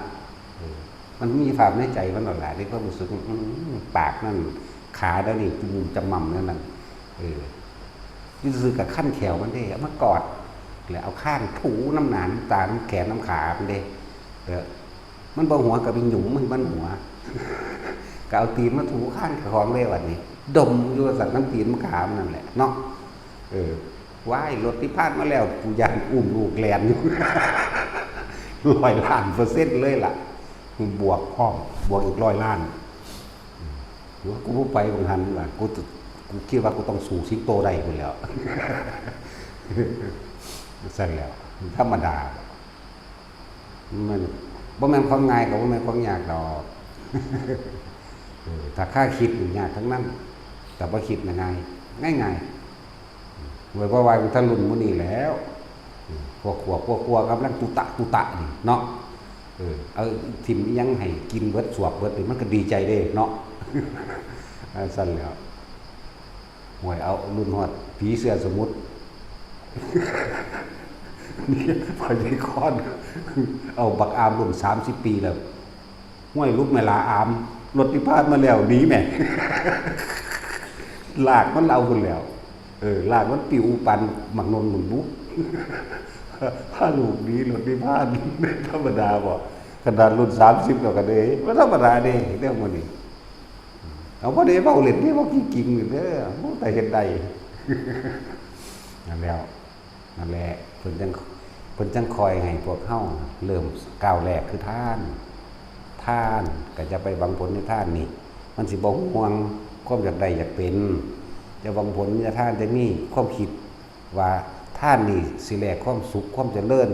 เออ มันมีภาพในใจมันนั่นแหละ ในความรู้สึก อืม ปากนั่น ขาเดี๋ยวนี้จุ่มจำม่ำนั่นน่ะ เออ อยู่ซื่อๆ กับคันแขวมันเด้ เอามากอด แล้วเอาข้างถูน้ำหนาน้ำตาน้ำแขนน้ำขามันเด้ เออ มันบ่หัวก็ไปหยุมมัน มันหัว ก็เอาตีนมาถูข้างของเลยวันนี้ ดมอยู่สัตว์น้ำตีนมันขามนั่นแหละเนาะ เออ ว้าย รถที่ผ่านมาแล้ว กูย่านอุ้มลูกแล่นอยู่ ร้อยล้านเปอร์เซ็นต์เลยล่ะ บวกพร้อม บวกอีกร้อยล้าน อืม ว่ากูบ่ไปบังหันว่ะ กูต- กูคิดว่ากูต้องสู้สิงโตได้พุ้นแหล้ว ซั่นแหล้ว ธรรมดา มันบ่แม่นของง่ายก็บ่แม่นของยากดอก เออ ถ้าคาคิดนี่ยากทั้งนั้น แต่บ่คิดน่ะง่าย ง่ายๆ ไว้บ่ว่าอยู่ทางรุ่นหมู่นี้แล้ว อืม พวกขวบพวกครัวกำลังตุตะตุตะนี่เนาะ เออ เอาถิ่มอิหยังให้กินเบิดสวบเบิดนี่มันก็ดีใจเด้เนาะ อ่า ซั่นแหล้ว ห่วย เอารุ่นฮอดผีเสื้อสมุทร นี่ พ่อใหญ่คอน เอาบักอามรุ่นสามสิบปีแล้ว ห้วย ลุกแม่หลาอาม รถที่ผ่านมาแล้วหนีแม่ ลากมันเอาพุ้นแล้ว เออ ลากมันปิวปันหมากนนท์หมุนบุ พาลูกหนีรถที่ผ่าน ธรรมดาบ่ ขนาดรุ่นสามสิบแล้วก็เด้ บ่ธรรมดาเด้ เรื่องหมู่นี้ เอา บ่ได้เว้าเล่นเด้ เว้าจริงๆ นี่เด้อ โอ้ แต่เฮ็ดได้ นั่นแหล้ว นั่นแหละ เพิ่นจั่ง เพิ่นจั่งคอยให้พวกเฮาเริ่มก้าวแรกคือทาน ทาน ก็จะไปหวังผลในทานนี่ มันสิบ่ห่วงความอยากได้อยากเป็น จะหวังผลในทานจะมีความคิดว่าทานนี่สิแลกความสุข ความเจริญ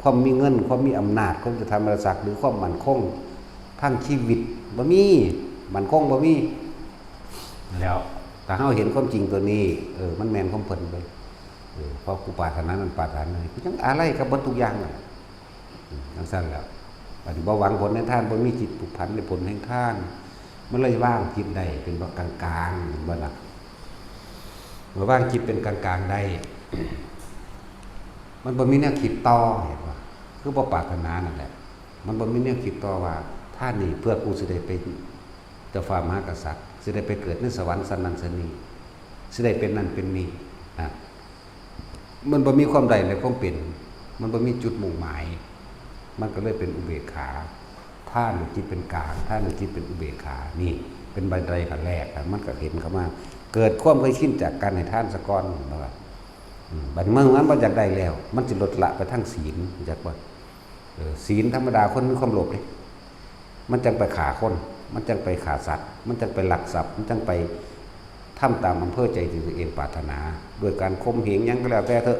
ความมีเงิน ความมีอำนาจ ความจะทำอะไรสัก หรือความมั่นคงทางชีวิต บ่มี มั่นคงบ่มี แล้ว ถ้าเฮาเห็นความจริงตัวนี้ เออ มันแม่นของเพิ่นเด้ เออ เพราะกูปรารถนานั่นปรารถนานี่ กูจั่งอะไรกับเบิดทุกอย่างนั่น อืม จั่งซั่นแหล้ว บัดนี้บ่หวังผลในทาน บ่มีจิตผูกพันในผลแห่งทาน มันเลยวางจิตได้เป็นแบบกลางๆ เห็นบ่ล่ะ เมื่อวางจิตเป็นกลางๆ ได้ มันบ่มีแนวคิดต่อ เห็นบ่ คือบ่ปรารถนานั่นแหละ มันบ่มีแนวคิดต่อว่า ทานนี่เพื่อกูสิได้ไปเจ้าฟ้ามหากษัตริย์ สิได้ไปเกิดในสวรรค์ชั้นนั้นชั้นนี้ สิได้เป็นนั่นเป็นนี่ นะ มันบ่มีความได้และความเป็น มันบ่มีจุดมุ่งหมาย มันก็เลยเป็นอุเบกขา ทานจิตเป็นกลาง ทานจิตเป็นอุเบกขา นี่ เป็นบันไดขั้นแรก มันก็เห็นเข้ามา เกิดความเคยชินจากการให้ทานซะก่อน อืม บัดนี้เมื่อมันบ่อยากได้แล้ว มันสิลดละไปทางศีล รู้จักบ่ เออ ศีลธรรมดาคนมีความโลภเด้ มันจั่งไปฆ่าคน มันจั่งไปฆ่าสัตว์ มันจั่งไปลักทรัพย์ มันจั่งไปทำตามอำเภอใจที่ตัวเองปรารถนา ด้วยการข่มเหงหยังก็แล้วแต่เถอะ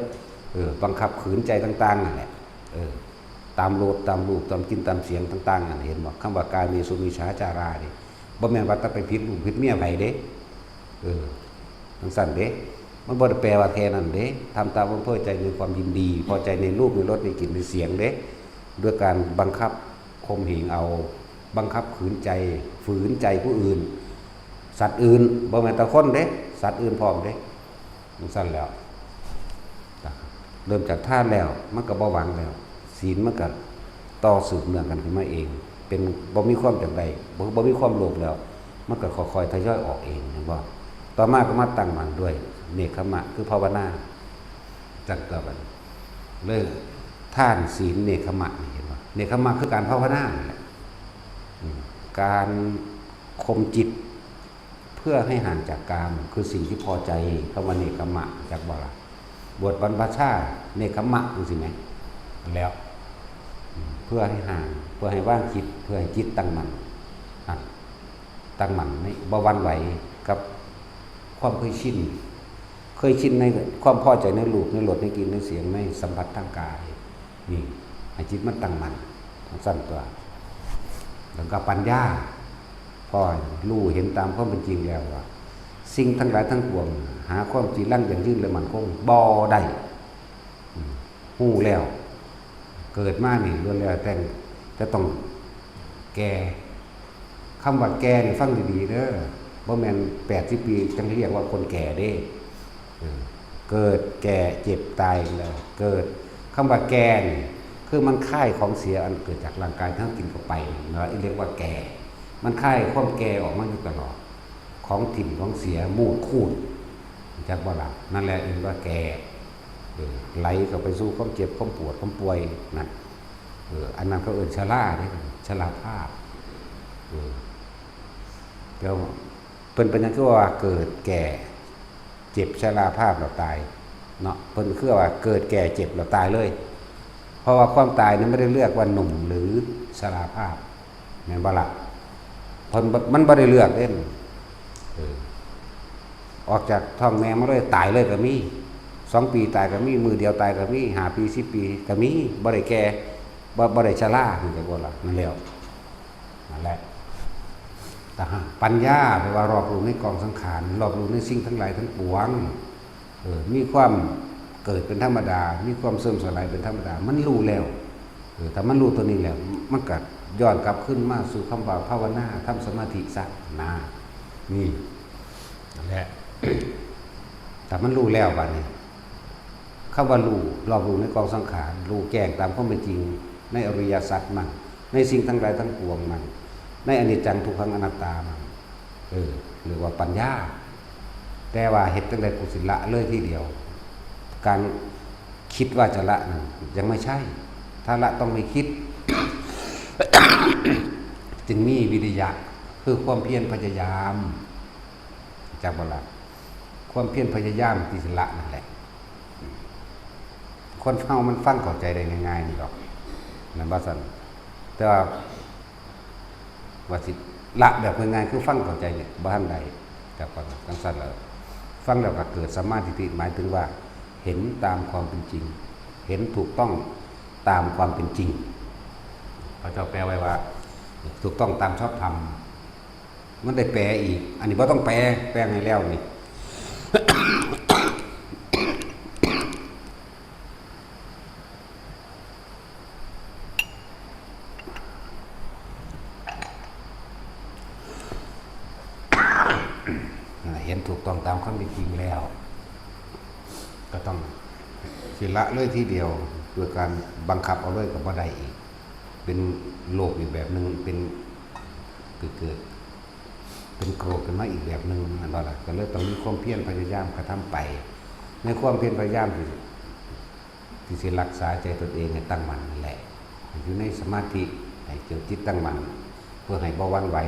เออ บังคับขืนใจต่างๆ นั่นแหละ เออ ตามโลภ ตามรูป ตามกลิ่น ตามเสียงต่างๆ นั่น เห็นบ่ คำว่ากาเมสุมิจฉาจารานี่ บ่แม่นว่าแต่ไปผิดลูกผิดเมียไผเด้ เออ จั่งซั่นเด้ มันบ่ได้แปลว่าแค่นั้นเด้ ทำตามอำเภอใจในความยินดี พอใจในรูป ในรส ในกลิ่น ในเสียงเด้ ด้วยการบังคับข่มเหงเอา บังคับขืนใจ ฝืนใจผู้อื่น สัตว์อื่น บ่แม่นแต่คนเด้ สัตว์อื่นพร้อมเด้ จั่งซั่นแหล้ว เริ่มจากทานแล้ว มันก็บ่หวังแล้ว ศีลมันก็ต่อสืบเนื่องกันขึ้นมาเอง เป็น บ่มีความอยากได้ บ่ บ่มีความโลภแล้ว มันก็ค่อยๆ ทยอยออกเอง เห็นบ่ ต่อมาก็มาตั้งมั่นด้วย เนกขมะ คือภาวนา จั่งตัวบัดนี้ เลย ทาน ศีล เนกขมะ นี่ เห็นบ่ เนกขมะคือการภาวนานั่นแหละ อืม การข่มจิต เพื่อให้ห่างจากกาม คือสิ่งที่พอใจ คำว่าเนกขมะ จักบ่ล่ะ บวชบรรพชา เนกขมะ จั่งซี้แหม แล้ว เพื่อให้ห่าง เพื่อให้วางจิต เพื่อให้จิตตั้งมั่น อ่ะ ตั้งมั่น นี่ บ่หวั่นไหวกับความเคยชิน เคยชินในความพอใจในรูป ในรส ในกลิ่น ในเสียง ในสัมผัสทางกาย นี่ ให้จิตมันตั้งมั่น จั่งซั่นตัว แล้วก็ปัญญา พอรู้เห็นตามความเป็นจริงแล้วว่า สิ่งทั้งหลายทั้งปวง หาความจีรังยั่งยืนและมั่นคงบ่ได้ อืม ฮู้แล้ว เกิดมานี่ล้วนแล้วแต่จะต้องแก่ คำว่าแก่นี่ฟังดีๆ เด้อ บ่แม่นแปดสิบปีจั่งเรียกว่าคนแก่เด้ เออ เกิดแก่เจ็บตายเลย เกิด คำว่าแก่นี่ คือมันคายของเสียอันเกิดจากร่างกายที่เรากินเข้าไปเนาะ เรียกว่าแก่ มันคายความแก่ออกมาอยู่ตลอด ของถิ่มของเสีย มูดคูด จักบ่ล่ะ นั่นแหละเรียกว่าแก่ เออ ไหลเข้าไปสู่ความเจ็บ ความปวด ความป่วย นั่น เออ อันนั้นเขาเอิ้นชราเด้ ชราภาพ เออ เดี๋ยว เพิ่นเป็นหยังคือว่าเกิดแก่ เจ็บชราภาพแล้วตาย เนาะ เพิ่นคือว่าเกิดแก่เจ็บแล้วตายเลย เพราะว่าความตายนั้นไม่ได้เลือกว่าหนุ่มหรือชราภาพ แม่นบ่ล่ะ เพิ่นบ่ มันบ่ได้เลือกเด้ เออ ออกจากท้องแม่มาเลยตายเลยก็มี สองปีตายก็มี มื้อเดียวตายก็มี ห้าปี สิบปีก็มี บ่ได้แก่ บ่ บ่ได้ชรา จักบ่ล่ะ นั่นแหล้ว นั่นแหละ แต่หากปัญญา แปลว่ารอบรู้ในกองสังขาร รอบรู้ในสิ่งทั้งหลายทั้งปวง เออ มีความเกิดเป็นธรรมดา มีความเสื่อมสลายเป็นธรรมดา มันรู้แล้ว เออ ถ้ามันรู้ตัวนี้แล้ว มันก็ย้อนกลับคืนมาสู่คำว่าภาวนา ทำสมาธิซะ นะ นี่ นั่นแหละ ถ้ามันรู้แล้วบัดนี้ คำว่ารู้ รอบรู้ในกองสังขาร รู้แจ้งตามความเป็นจริง ในอริยสัจมัน ในสิ่งทั้งหลายทั้งปวงมัน ในอนิจจังทุกขังอนัตตามัน เออ เรียกว่าปัญญา แต่ว่าเฮ็ดจั่งใดกูสิละเลยทีเดียว การคิดว่าจะละนั้นยังไม่ใช่ ถ้าละต้องไม่คิด จึงมีวิริยะ คือความเพียรพยายาม จักบ่ล่ะ ความเพียรพยายามที่สิละนั่นแหละ คนเฮามันฟังเข้าใจได้ง่ายๆนี่ดอก แม่นบ่ซั่น แต่ว่า ว่าสิละแบบง่ายๆ คือฟังเข้าใจเนี่ย บ่ทันได้ แต่ก่อนจั่งซั่นแล้ว ฟังแล้วก็เกิดสัมมาทิฏฐิ หมายถึงว่า เห็นตามความเป็นจริง เห็นถูกต้องตามความเป็นจริง เขาเจ้าแปลไว้ว่า ถูกต้องตามชอบธรรม มันได้แปลอีก อันนี้บ่ต้องแปล แปลให้แล้วนี่ เห็นถูกต้องตามความเป็นจริงแล้ว ก็ต้องสิละเลยทีเดียว โดยการบังคับเอาเลยก็บ่ได้อีก เป็นโลภอีกแบบหนึ่ง เป็นเกิด เป็นโกรธขึ้นมาอีกแบบหนึ่ง แม่นบ่ล่ะ ก็เลยต้องมีความเพียรพยายามกระทำไป ในความเพียรพยายามที่ ที่สิรักษาใจตนเองให้ตั้งมั่นนั่นแหละ ให้อยู่ในสมาธิ ให้จิตตั้งมั่น เพื่อให้บ่หวั่นไหว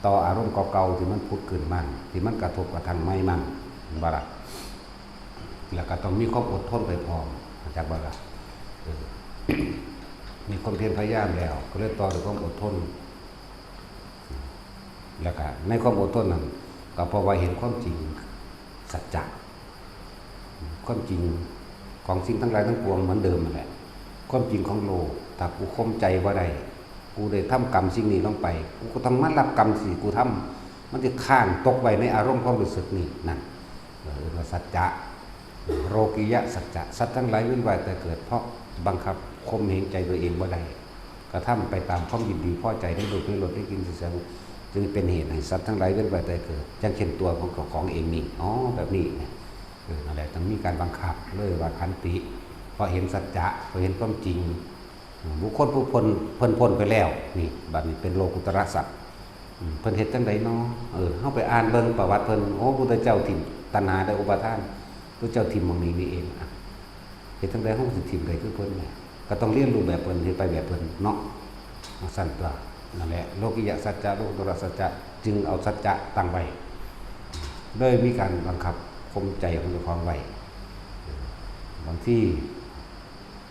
ต่ออารมณ์เก่าๆ ที่มันผุดขึ้นมา ที่มันกระทบกระทั่งใหม่มา แม่นบ่ล่ะ แล้วก็ต้องมีความอดทนไปพร้อม เข้าใจบ่ล่ะ เออ มีความเพียรพยายามแล้ว ก็เลยต่อด้วยความอดทน แล้วก็ในความอดทนนั้น ก็เพราะว่าเห็นความจริง สัจจะ ความจริงของสิ่งทั้งหลายทั้งปวงเหมือนเดิมนั่นแหละ ความจริงของโลก ถ้ากูข่มใจบ่ได้ กูได้ทำกรรมสิ่งนี้ลงไป กูก็ต้องมารับกรรมสิ่งกูทำ มันจะค้างตกไว้ในอารมณ์ความรู้สึกนี่ นั่น เออ เรียกว่าสัจจะ โลกิยะสัจจะ สัตว์ทั้งหลายเวียนว่ายตายเกิด เพราะบังคับข่มเหงใจตัวเองบ่ได้ กระทำไปตามความยินดีพอใจในรูปในรสในกลิ่นในเสียง จึงเป็นเหตุให้สัตว์ทั้งหลายเวียนว่ายตายเกิด อย่างเช่นตัวของเจ้าของเองนี่ อ๋อ แบบนี้นะ เออ นั่นแหละ ต้องมีการบังคับ เลยว่าขันติ เพราะเห็นสัจจะ เพราะเห็นความจริง บุคคลผู้พ้น เพิ่นพ้นไปแล้ว นี่ บัดนี้เป็นโลกุตระสัตว์ อืม เพิ่นเฮ็ดจั่งใดน้อ เออ เฮาไปอ่านเบิ่งประวัติเพิ่น โอ้ พุทธเจ้าถิ่มตัณหาและอุปาทาน พุทธเจ้าถิ่มหม่องนี้นี่เอง อ่ะ เฮ็ดจั่งใดเฮาสิถิ่มได้คือเพิ่นแหม ก็ต้องเรียนรู้แบบเพิ่น เฮ็ดไปแบบเพิ่นเนาะ ว่าซั่นตั๊ว นั่นแหละ โลกิยะสัจจะ โลกุตระสัจจะ จึงเอาสัจจะตั้งไว้ โดยมีการบังคับข่มใจของเจ้าของไว้ บางที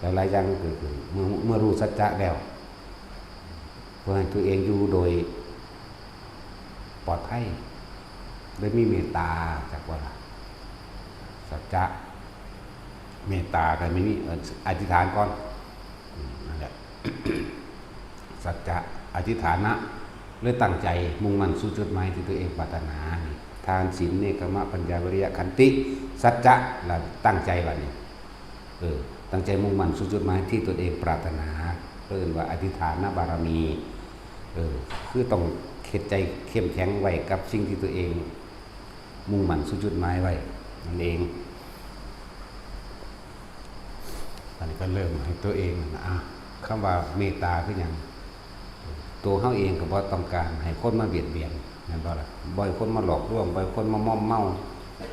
หลายๆอย่างมันเกิดขึ้น เมื่อ เมื่อรู้สัจจะแล้ว เพื่อให้ตัวเองอยู่โดยปลอดภัย ได้มีเมตตา จักว่าล่ะ สัจจะ เมตตาก็มี เอ่อ อธิษฐานก่อน อืม นั่นแหละ สัจจะ อธิษฐานะ เลยตั้งใจมุ่งมั่นสู่จุดหมายที่ตัวเองปรารถนานี่ ทาน ศีล เนกขัมมะ ปัญญา วิริยะ ขันติ สัจจะ แล้วตั้งใจบัดนี้ เออ ตั้งใจมุ่งมั่นสู่จุดหมายที่ตนเองปรารถนา เอิ้นว่าอธิษฐานบารมี เออ คือต้องเฮ็ดใจเข้มแข็งไว้กับสิ่งที่ตัวเอง มุ่งมั่นสู่จุดหมายไว้นั่นเอง อันนี้ก็เริ่มให้ตัวเองนะอ่ะคำว่าเมตตาคือหยัง ตัวเฮาเองก็บ่ต้องการให้คนมาเบียดเบียนแม่นบ่ล่ะ บ่ให้คนมาหลอกลวง บ่ให้คนมามอมเมา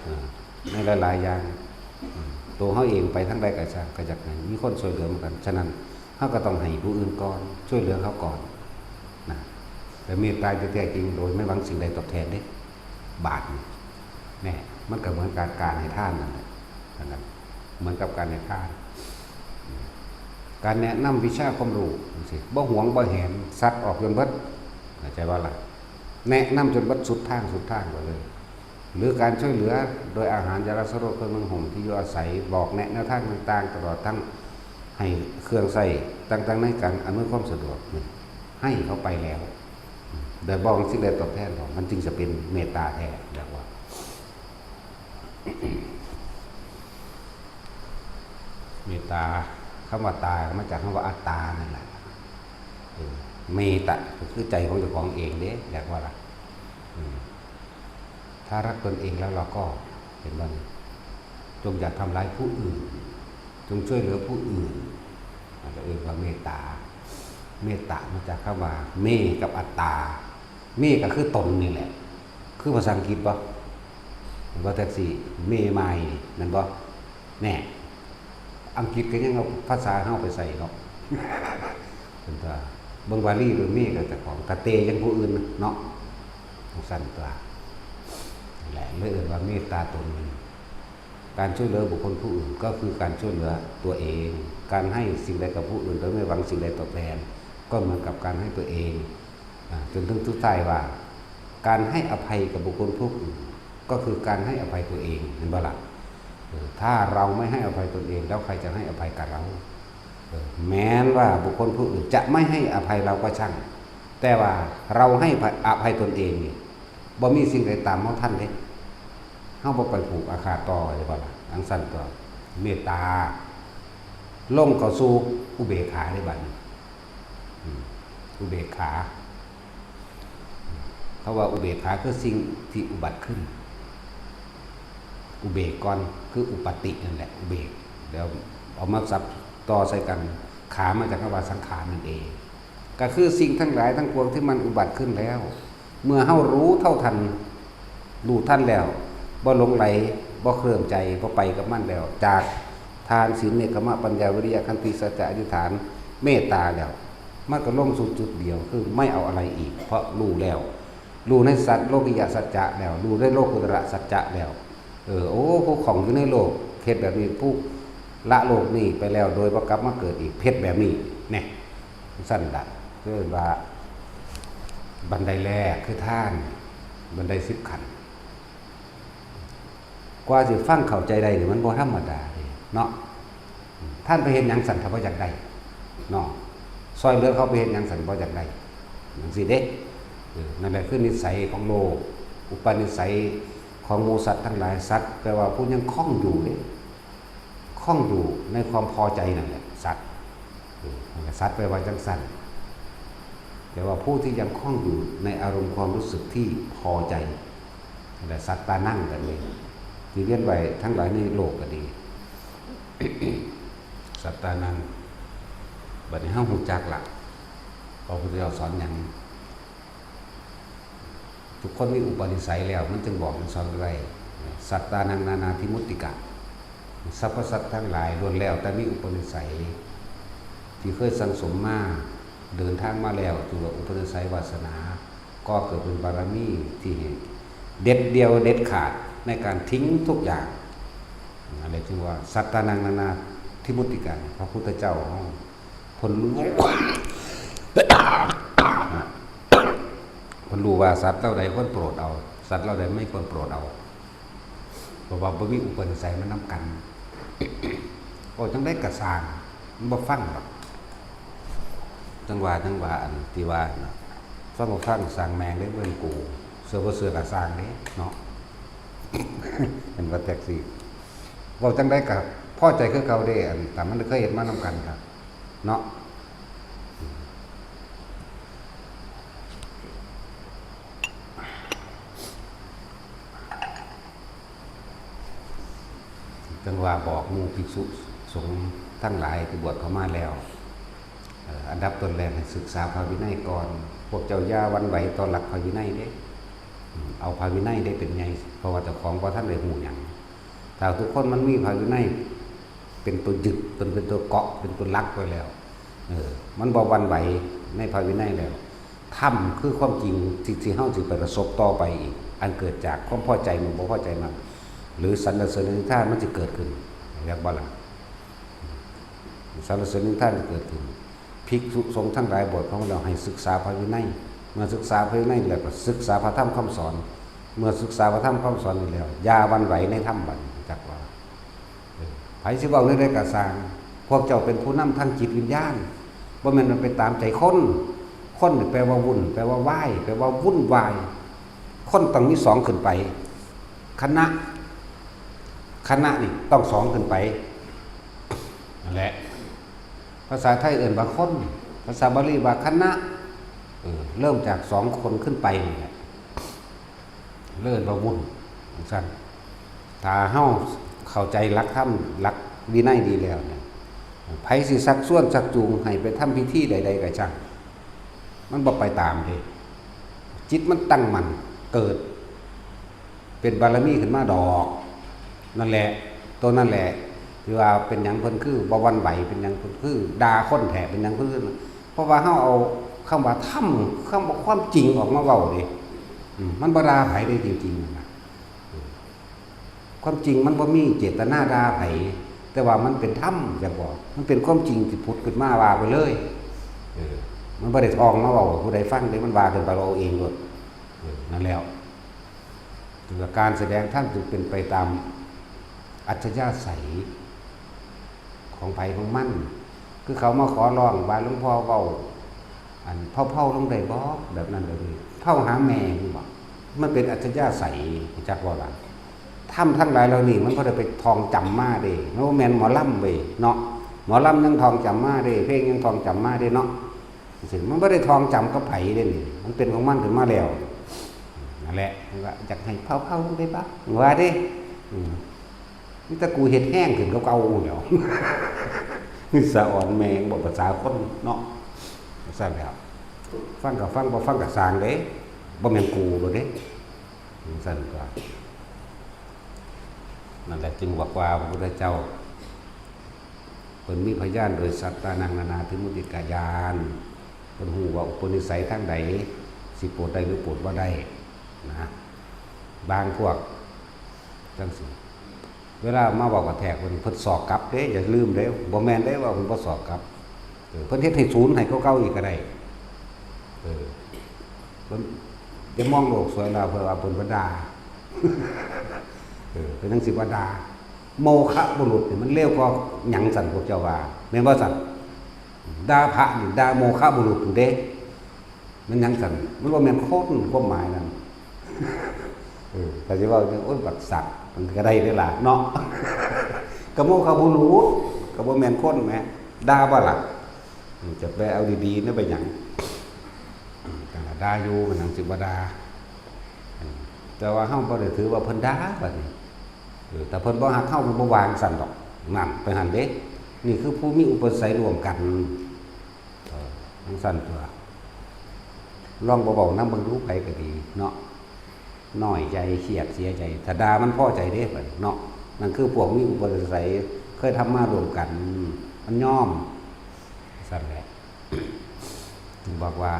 เออในหลายๆอย่างอืมตัวเฮาเองไปทางใดก็ช่างก็อยากให้มีคนช่วยเหลือเหมือนกัน ฉะนั้นเฮาก็ต้องให้ผู้อื่นก่อน ช่วยเหลือเขาก่อนนะแต่เมตตาที่แท้จริงโดยไม่หวังสิ่งใดตอบแทนเด้ บาทนี่แน่มันก็เหมือนการการให้ทานนั่นแหละนะครับเหมือนกับการให้ทาน การแนะนำวิชาความรู้จังซี้บ่หวงบ่แหนสัตว์ออกจนเบิดเข้าใจว่าล่ะแนะนำจนเบิดสุดทางสุดทางไปเลย หรือการช่วยเหลือโดยอาหารยารักษาโรคเครื่องนุ่งห่มที่อยู่อาศัยบอกแนะแนวทางต่างๆ ตลอดทั้งให้เครื่องใช้ต่างๆในการอำนวยความสะดวกนี่ให้เขาไปแล้ว โดยบ่หวังสิ่งใดตอบแทนหรอกมันจึงจะเป็นเมตตาแท้เรียกว่า เมตตาคำว่าตาก็มาจากคำว่าอัตตานั่นแหละเออเมตตาก็คือใจของเจ้าของเองเด้เรียกว่าล่ะอืมถ้ารักตนเองแล้วเราก็เห็นว่าจงอย่าทำร้ายผู้อื่น จงช่วยเหลือผู้อื่นอันนั้นเรียกว่าเมตตา เมตตามาจากคำว่า เมกับอัตตา เมก็คือตนนี่แหละ คือภาษาอังกฤษบ่เห็นบ่แท็กซี่ เมไมล์นั่นบ่แน่อังกฤษก็ยังเอาภาษาเฮาไปใส่เนาะเป็นตัวเบิ่งบาลีเบิ่งเมก็เจ้าของกะเตยังผู้อื่นเนาะจั่งซั่นตัวนั่นแหละเลยเอิ้นว่าเมตตาตนมัน การช่วยเหลือบุคคลผู้อื่นก็คือการช่วยเหลือตัวเอง การให้สิ่งใดกับผู้อื่นโดยไม่หวังสิ่งใดตอบแทน ก็เหมือนกับการให้ตัวเองอ่าจนถึงสุดท้ายว่า การให้อภัยกับบุคคลผู้อื่น ก็คือการให้อภัยตัวเองเห็นบ่ล่ะเออถ้าเราไม่ให้อภัยตนเองแล้วใครจะให้อภัยกับเราเออแม้นว่าบุคคลผู้อื่นจะไม่ให้อภัยเราก็ช่าง แต่ว่าเราให้อภัยตนเองนี่บ่มีสิ่งใดตามเฮาทันเด้เฮาบ่ไปผูกอาฆาตต่อเด้บ่ล่ะจั่งซั่นตัวเมตตาลงเข้าสู่อุเบกขาได้บัดนี้อืมอุเบกขา เพราะว่าอุเบกขาคือสิ่งที่อุบัติขึ้น อุเบกก่อนคืออุปปาตินั่นแหละ อุเบกแล้วเอามาสับต่อใส่กันขามาจากคำว่าสังขารนั่นเอง ก็คือสิ่งทั้งหลายทั้งปวงที่มันอุบัติขึ้นแล้ว เมื่อเฮารู้เท่าทันรู้ทันแล้วบ่หลงไหลบ่เคลื่อนใจบ่ไปกับมันแล้ว จากทานศีลเนกขมะปัญญาวิริยะขันติสัจจะอธิษฐานเมตตาแล้ว มันก็ลงสู่จุดเดียวคือไม่เอาอะไรอีก เพราะรู้แล้วรู้ในสัตว์โลกิยะสัจจะแล้วรู้ในโลกุตระสัจจะแล้วเออโอ้ผู้ของอยู่ในโลกเฮ็ดแบบนี้ผู้ละโลกนี้ไปแล้วโดยบ่กลับมาเกิดอีกเฮ็ดแบบนี้เนี่ย สั้นละคือว่าบันไดแรกคือทานบันไดสิบขั้นกว่าสิฟังเข้าใจได้นี่มันบ่ธรรมดาเด้เนาะท่านไปเฮ็ดหยังสันถ้าบ่อยากได้เนาะซอยเหลือเขาไปเฮ็ดหยังสันบ่อยากได้จังซี่เด้เออนั่นแหละคือนิสัยของโลก อุปนิสัยของหมู่สัตว์ทั้งหลายสัตว์แปลว่าผู้ยังคล่องอยู่เด้ ข้องอยู่ในความพอใจนั่นแหละสัตว์เออสัตว์แปลว่าจังสันแต่ว่าผู้ที่ยังข้องอยู่ในอารมณ์ความรู้สึกที่พอใจนั่นแหละสัตตานังกันเลยที่เวียนไปทั้งหลายในโลกก็ดี สัตตานังบัดนี้เฮาฮู้จักละพระพุทธเจ้าสอนหยังทุกคนมีอุปนิสัยแล้วมันจึงบอกมันสอนอะไรสัตตานังนานาทิมุตติกะ สรรพสัตว์ทั้งหลายล้วนแล้วแต่มีอุปนิสัย ที่เคยสั่งสมมาเดินทางมาแล้วถือว่าอุปนิสัยวาสนาก็เกิดเป็นบารมีที่เด็ดเดี่ยวเด็ดขาดในการทิ้งทุกอย่างอะไรที่ว่าสัตตานังนานาทิมุติกันพระพุทธเจ้าของคนรู้คนรู้ว่าสัตว์เท่าใดควรโปรดเอา สัตว์เท่าใดไม่ควรโปรดเอา เพราะว่าบ่มีอุปนิสัยมานำกัน ก็จังได้กระสางมันบ่ฟังหรอกจังว่าจังว่าอันที่ว่านะฟังบ่ฟังสร้างแมงได้เว้นกูเสือบ่เสือกระสางเด้เนาะเห็นว่าแท็กซี่เว้าจังได้กับพ่อใจคือเก่าเด้อันแต่มันเคยเห็นมานำกันครับเนาะ จังว่าบอกหมู่ภิกษุสงฆ์ ทั้งหลายที่บวชเข้ามาแล้ว เอ่อ อันดับต้นแรกให้ศึกษาพระวินัยก่อน พวกเจ้าอย่าหวั่นไหวต่อหลักพระวินัยเด้ อืม เอาพระวินัยได้เป็นใหญ่ เพราะว่าเจ้าของบ่ทันได้ฮู้หยัง ถ้าทุกคนมันมีพระวินัยเป็นตัวยึด เป็น เป็นตัวเกาะ เป็นตัวหลักไว้แล้ว เออ มันบ่หวั่นไหวในพระวินัยแล้ว ธรรมคือความจริงที่ ที่เฮาสิไปประสบต่อไปอีก อันเกิดจากความพอใจหมู่บ่พอใจมาก หรือสรรเสริญนินทามันสิเกิดขึ้น อยากบ่ล่ะ สรรเสริญนินทาจะเกิดขึ้น ภิกษุสงฆ์ทั้งหลายบวชเข้ามาแล้วให้ศึกษาพระวินัย เมื่อศึกษาพระวินัยแล้วก็ศึกษาพระธรรมคำสอน เมื่อศึกษาพระธรรมคำสอนนี้แล้ว อย่าหวั่นไหวในธรรมบัดนี้ จักว่า เออ ไผสิเว้าแนวใดก็ซ่าง พวกเจ้าเป็นผู้นำทางจิตวิญญาณ บ่แม่นมันไปตามใจคน คนนี่แปลว่าวุ่น แปลว่าวาย แปลว่าวุ่นวาย คนต้องมีสองขึ้นไป คณะ คณะนี่ต้องสองขึ้นไป นั่นแหละ ภาษาไทยเอิ้นว่าคน ภาษาบาลีว่าคณะ เออ เริ่มจากสองคนขึ้นไปนี่แหละ เริ่มว่าวุ่น จังซั่น ถ้าเฮาเข้าใจหลักธรรม หลักวินัยดีแล้วเนี่ย ไผสิชักชวนชักจูงให้ไปทำพิธีใดๆก็ช่าง มันบ่ไปตามเด้ จิตมันตั้งมั่น เกิดเป็นบารมีขึ้นมาดอก นั่นแหละ ตัวนั่นแหละ ที่ว่าเป็นหยังเพิ่นคือบ่หวั่นไหว เป็นหยังเพิ่นคือด่าคนแท้ เป็นหยังเพิ่นคือ เพราะว่าเฮาเอาคำว่าธรรม คำว่าความจริงออกมาเว้าเด้ อืม มันบ่ด่าไผเด้จริงๆนั่นน่ะ ความจริงมันบ่มีเจตนาด่าไผ แต่ว่ามันเป็นธรรม จักบ่ มันเป็นความจริงที่ผุดขึ้นมาว่าไปเลย เออ มันบ่ได้ท่องมาเว้า ผู้ใดฟังเด้ มันว่าขึ้นไปเว้าเองโลด เออ นั่นแล้ว ถือว่าการแสดงธรรมจึงเป็นไปตามอัธยาศัยของไผของมัน คือเขามาขอร้องว่าหลวงพ่อเว้า อันเผาๆลงได้บ่ แบบนั้นแบบนี้ เผาหาแม่นี่บ่ มันเป็นอัธยาศัย รู้จักบ่ล่ะ ธรรมทั้งหลายเหล่านี้มันบ่ได้ไปท่องจำมาเด้ มันบ่แม่นหมอลำเว้ยเนาะ หมอลำยังท่องจำมาเด้ เพลงยังท่องจำมาเด้เนาะ จังซี้ มันบ่ได้ท่องจำกับไผเด้นี่ มันเป็นของมันขึ้นมาแล้ว นั่นแหละ ว่าอยากให้เผาๆลงได้บ่ ว่าเด้ อืม มีแต่กูเฮ็ดแฮงขึ้นกว่าเก่าแหล้ว สะออนแม่ง บอกภาษาคนเนาะ ซั่นแหล้ว ฟังก็ฟัง บ่ฟังก็ซ่างเด้ บ่แม่นกูโลดเด้ ซั่นก็ นั่นแหละจึงบอกว่าพระพุทธเจ้า เพิ่นมีพยานโดยสัตตานังนานาทิมุติกาญาณ เพิ่นฮู้ว่าอุปนิสัยทางใดสิโปรดได้หรือโปรดบ่ได้นะ บางพวกจังซี้ เวลามาเว้ากระแทกเพิ่น เพิ่นสอกกลับเด้ อย่าลืมเด้ บ่แม่นเด้ว่าเพิ่นบ่สอกกลับ เออ เพิ่นเฮ็ดให้ศูนย์ให้กว่าเก่าอีกก็ได้ เออ เพิ่นอย่ามองโลกสวยหลาย เพิ่นว่าเพิ่นบ่ด่า เออ เพิ่นจังสิบ่ด่า โมฆะบุรุษนี่มันเลวกว่าหยังซั่น พวกเจ้าว่า แม่นบ่ซั่น ด่าพระนี่ด่าโมฆะบุรุษพู้นเด้ มันหยังซั่น มันบ่แม่นคน ความหมายนั่น เออ ถ้าสิเว้าจัง โอ๊ย บักสัตว์ มันก็ได้เด้ล่ะเนาะ ก็โมฆะบุรุษ ก็บ่แม่นคนแหม ด่าบ่ล่ะ อืม จะไปเอาดีๆ นี่ไปหยัง อืม ก็ด่าอยู่ มันหยังสิบ่ด่า อืม แต่ว่าเฮาบ่ได้ถือว่าเพิ่นด่าบัดนี้ เออ ถ้าเพิ่นบ่ฮักเฮา เพิ่นบ่ว่าจั่งซั่นดอก นั่น ไปหั่นเด้ นี่คือผู้มีอุปนิสัยร่วมกัน เออ จั่งซั่นตั่ว ลองบ่เว้านำเบิ่งดู ไผก็ดีเนาะ น้อยใจ เครียด เสียใจ ถ้าด่ามันพอใจเด้บัดนี้เนาะ นั่นคือพวกมีอุปนิสัย เคยทำมาร่วมกัน มันยอม ซั่นแหละ ถึงบอกว่า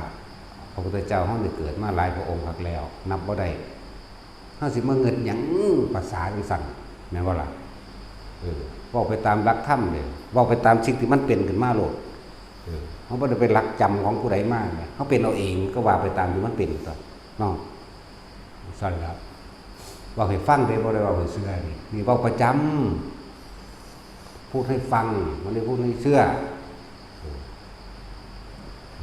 พระพุทธเจ้าเฮานี่เกิดมาหลายพระองค์คักแล้ว นับบ่ได้ เฮาสิมาเงิดหยังภาษาจั่งซั่น แม่นบ่ล่ะ เออ เว้าไปตามหลักธรรมเด้ เว้าไปตามสิ่งที่มันเป็นขึ้นมาโลด เออ เฮาบ่ได้ไปหลักจำของผู้ใดมาแหม เฮาเป็นเอาเอง ก็ว่าไปตามที่มันเป็นตั๊วเนาะ ซั่นล่ะ เว้าให้ฟังเด้ บ่ได้เว้าให้เชื่อนี่ นี่เว้าประจำ พูดให้ฟัง บ่ได้พูดให้เชื่อ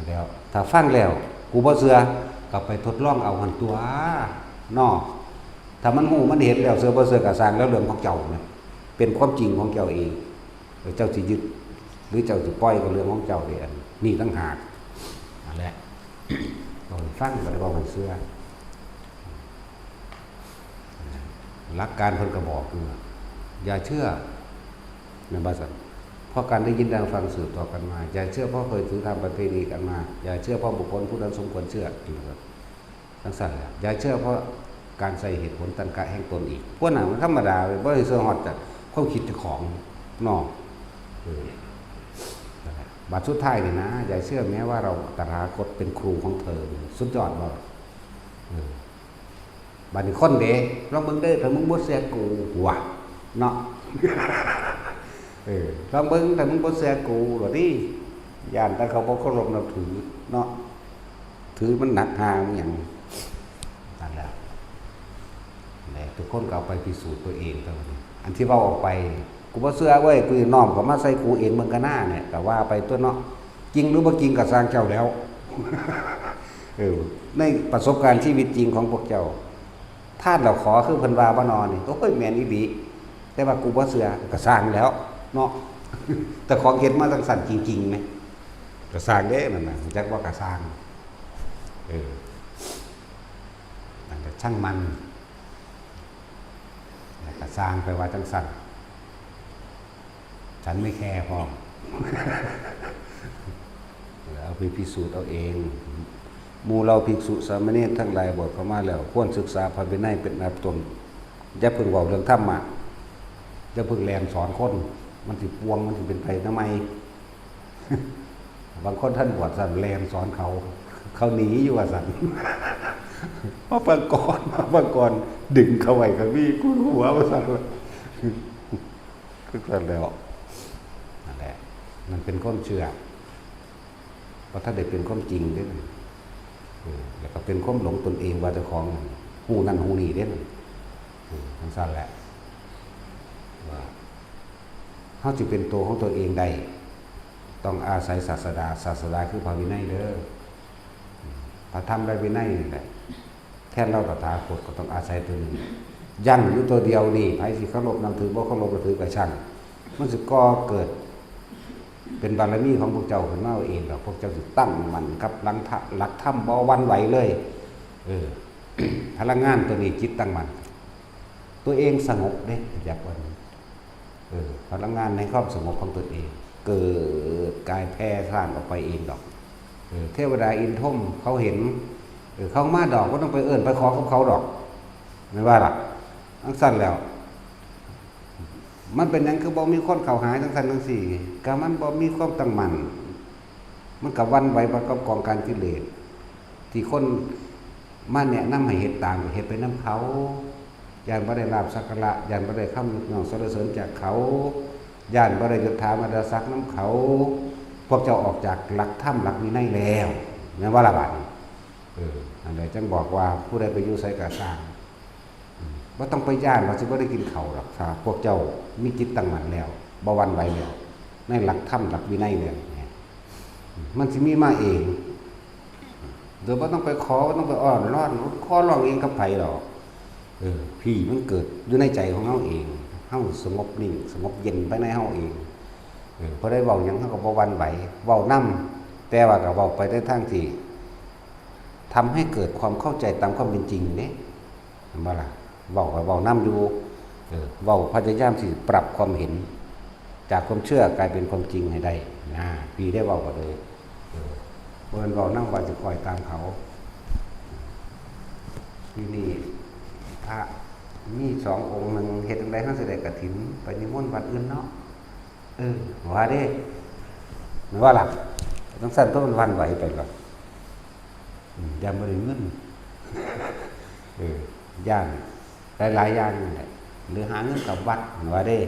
แล้วถ้าฟังแล้ว กูบ่เชื่อ ก็ไปทดลองเอาหั่นตั๊วเนาะ ถ้ามันฮู้มันเห็นแล้ว เชื่อบ่เชื่อก็ซ่าง แล้วเรื่องของเจ้านะ เป็นความจริงของเจ้าเอง เจ้าสิยึด หรือเจ้าสิปล่อยก็เรื่องของเจ้าเด้ อันนี้ต่างหาก นั่นแหละ เว้าให้ฟัง บ่ได้เว้าให้เชื่อ หลักการเพิ่นก็บอกอยู่ว่า อย่าเชื่อ แม่นบ่ซั่น เพราะการได้ยินได้ฟังสืบต่อกันมา อย่าเชื่อเพราะเคยถือธรรมประเพณีกันมา อย่าเชื่อเพราะบุคคลผู้นั้นสมควรเชื่อ จังซั่นแหละ อย่าเชื่อเพราะการใส่เหตุผลตรรกะแห่งตนอีก พวกนั้นมันธรรมดาเว้ย บ่ได้เชื่อฮอดแต่ความคิดเจ้าของเนาะ เออ นั่นแหละ บาดสุดท้ายนี่นะ อย่าเชื่อแม้ว่าเราตถาคตเป็นครูของเธอ สุดยอดบ่ เออ บาดนี้คนเด้ ลองเบิ่งเด้อ ถ้ามึงบ่เชื่อกู ว่ะ เนาะ เออ ลองเบิ่ง ถ้ามึงบ่เชื่อกู โลดติ ย้านแต่เขาบ่เคารพนับถือ เนาะ ถือมันหนักหางหยัง นั่นแหละ แหละ ทุกคนก็เอาไปพิสูจน์ตัวเองเท่านั้น อันที่เว้าออกไป กูบ่เชื่อเว้ย กูน้อมก็มาใส่กูเองเบิ่งกะหน้าเนี่ย ก็ว่าไปตั๊วเนาะ จริงหรือบ่จริงก็ซ่างเจ้าแล้ว เออ ในประสบการณ์ชีวิตจริงของพวกเจ้า ทาสแล้วขอคือเพิ่นว่าบ่นอนี่ โอ้ย แม่นอีหลี แต่ว่ากูบ่เชื่อ ก็ซ่างแล้วเนาะ แต่ของเฮ็ดมาจังซั่นจริงๆ แหม ก็ซ่างเด้นั่นน่ะ จักว่าก็ซ่าง เออ นั่นแหละ ช่างมัน แล้วก็ซ่างไปว่าจังซั่น ฉันไม่แคร์พร้อม เอาไปพิสูจน์เอาเอง หมู่เหล่าภิกษุสามเณรทั้งหลายบวชเข้ามาแล้ว ควรศึกษาพระวินัยเป็นอันดับต้น อย่าเพิ่งเว้าเรื่องธรรมะ อย่าเพิ่งแล่นสอนคน มันสิป่วง มันสิเป็นไปทำไม บางคนท่านบวชซั่นแล่นสอนเขา เขาหนีอยู่ว่าซั่น มาเบิ่งก่อน มาเบิ่งก่อน ดึงเขาไว้ก็มี กุนหัวว่าซั่น คือซั่นแล้ว นั่นแหละ มันเป็นความเชื่อ บ่ทันได้เป็นความจริงเด้ เออ แล้วก็เป็นความหลงตนเองว่าเจ้าของฮู้นั่นฮู้นี่เด้ เออ จังซั่นแหละ ว่า เฮาสิเป็นตัวของตัวเองได้ ต้องอาศัยศาสดา ศาสดาคือพระวินัยเด้อ พระธรรมและวินัยนี่แหละ แทนเราตถาคตก็ต้องอาศัยตัวนี้ ยันอยู่ตัวเดียวนี่ ไผสิเคารพนับถือ บ่เคารพนับถือก็ช่าง มันสิก่อเกิดเป็นบารมีของพวกเจ้าขึ้นมาเอาเองดอก พวกเจ้าสิตั้งมั่นกับหลังทะ หลักธรรมบ่หวั่นไหวเลย เออ พลังงานตัวนี้จิตตั้งมั่น ตัวเองสงบเด้ อยากว่า เออ พลังงานในความสงบของตนเอง เกิดกายแผ่ซ่านออกไปเองดอก เออ เทวดาอินทร์พรหมเขาเห็น เออ เขามาดอก บ่ต้องไปเอิ้นไปขอกับเขาดอก แม่นว่าล่ะ จังซั่นแล้ว มันเป็นหยังคือบ่มีคนเข้าหาจังซั่นจังซี่ ก็มันบ่มีความตั้งมั่น มันก็หวั่นไหวไปกับกองการกิเลส ที่คนมาแนะนำให้เฮ็ดตาม ก็เฮ็ดไปนำเขา ย้านบ่ได้ลาภสักการะ ย้านบ่ได้คำยกย่องสรรเสริญจากเขา ย้านบ่ได้ยศถาบรรดาศักดิ์นำเขา พวกเจ้าออกจากหลักธรรมหลักวินัยแล้ว แม่นบ่ล่ะบาดนี้ เออ นั่นแหละ จั่งบอกว่าผู้ใดไปอยู่ไสก็ซ่าง อืม บ่ต้องไปย้านว่าสิบ่ได้กินข้าวดอก ถ้าพวกเจ้ามีจิตตั้งมั่นแล้ว บ่หวั่นไหวแล้ว ในหลักธรรมหลักวินัยแล้วเนี่ย มันสิมีมาเอง โดยบ่ต้องไปขอ บ่ต้องไปอ้อนวอน ขอร้องเองกับไผดอก เออ พี่มันเกิดอยู่ในใจของเฮาเอง เฮาสงบนิ่ง สงบเย็นภายในเฮาเอง เออ พอได้เว้าหยังเฮาก็บ่หวั่นไหว เว้านำ แต่ว่าก็เว้าไปในทางที่ทำให้เกิดความเข้าใจตามความเป็นจริงเด้ แม่นบ่ล่ะ เว้าก็เว้านำอยู่ เออ เว้าพยายามสิปรับความเห็น จากความเชื่อกลายเป็นความจริงให้ได้ นะ พี่ได้เว้าก็เลย เออ บ่แม่นเว้านำว่าสิคอยตามเขา ที่นี่พระมีสององค์หนึ่ง เฮ็ดจั่งใด๋เฮาสิได้กฐิน ไปนิมนต์วัดอื่นเนาะ เออ ว่าเด้ แม่นบ่ล่ะ จั่งซั่นตัวมันหวั่นไหวไปล่ะ อืม ย้านบ่ได้เงิน เออ ย้านหลายๆ อย่างนั่นแหละ หรือหาเงินเข้าวัด ว่าเด้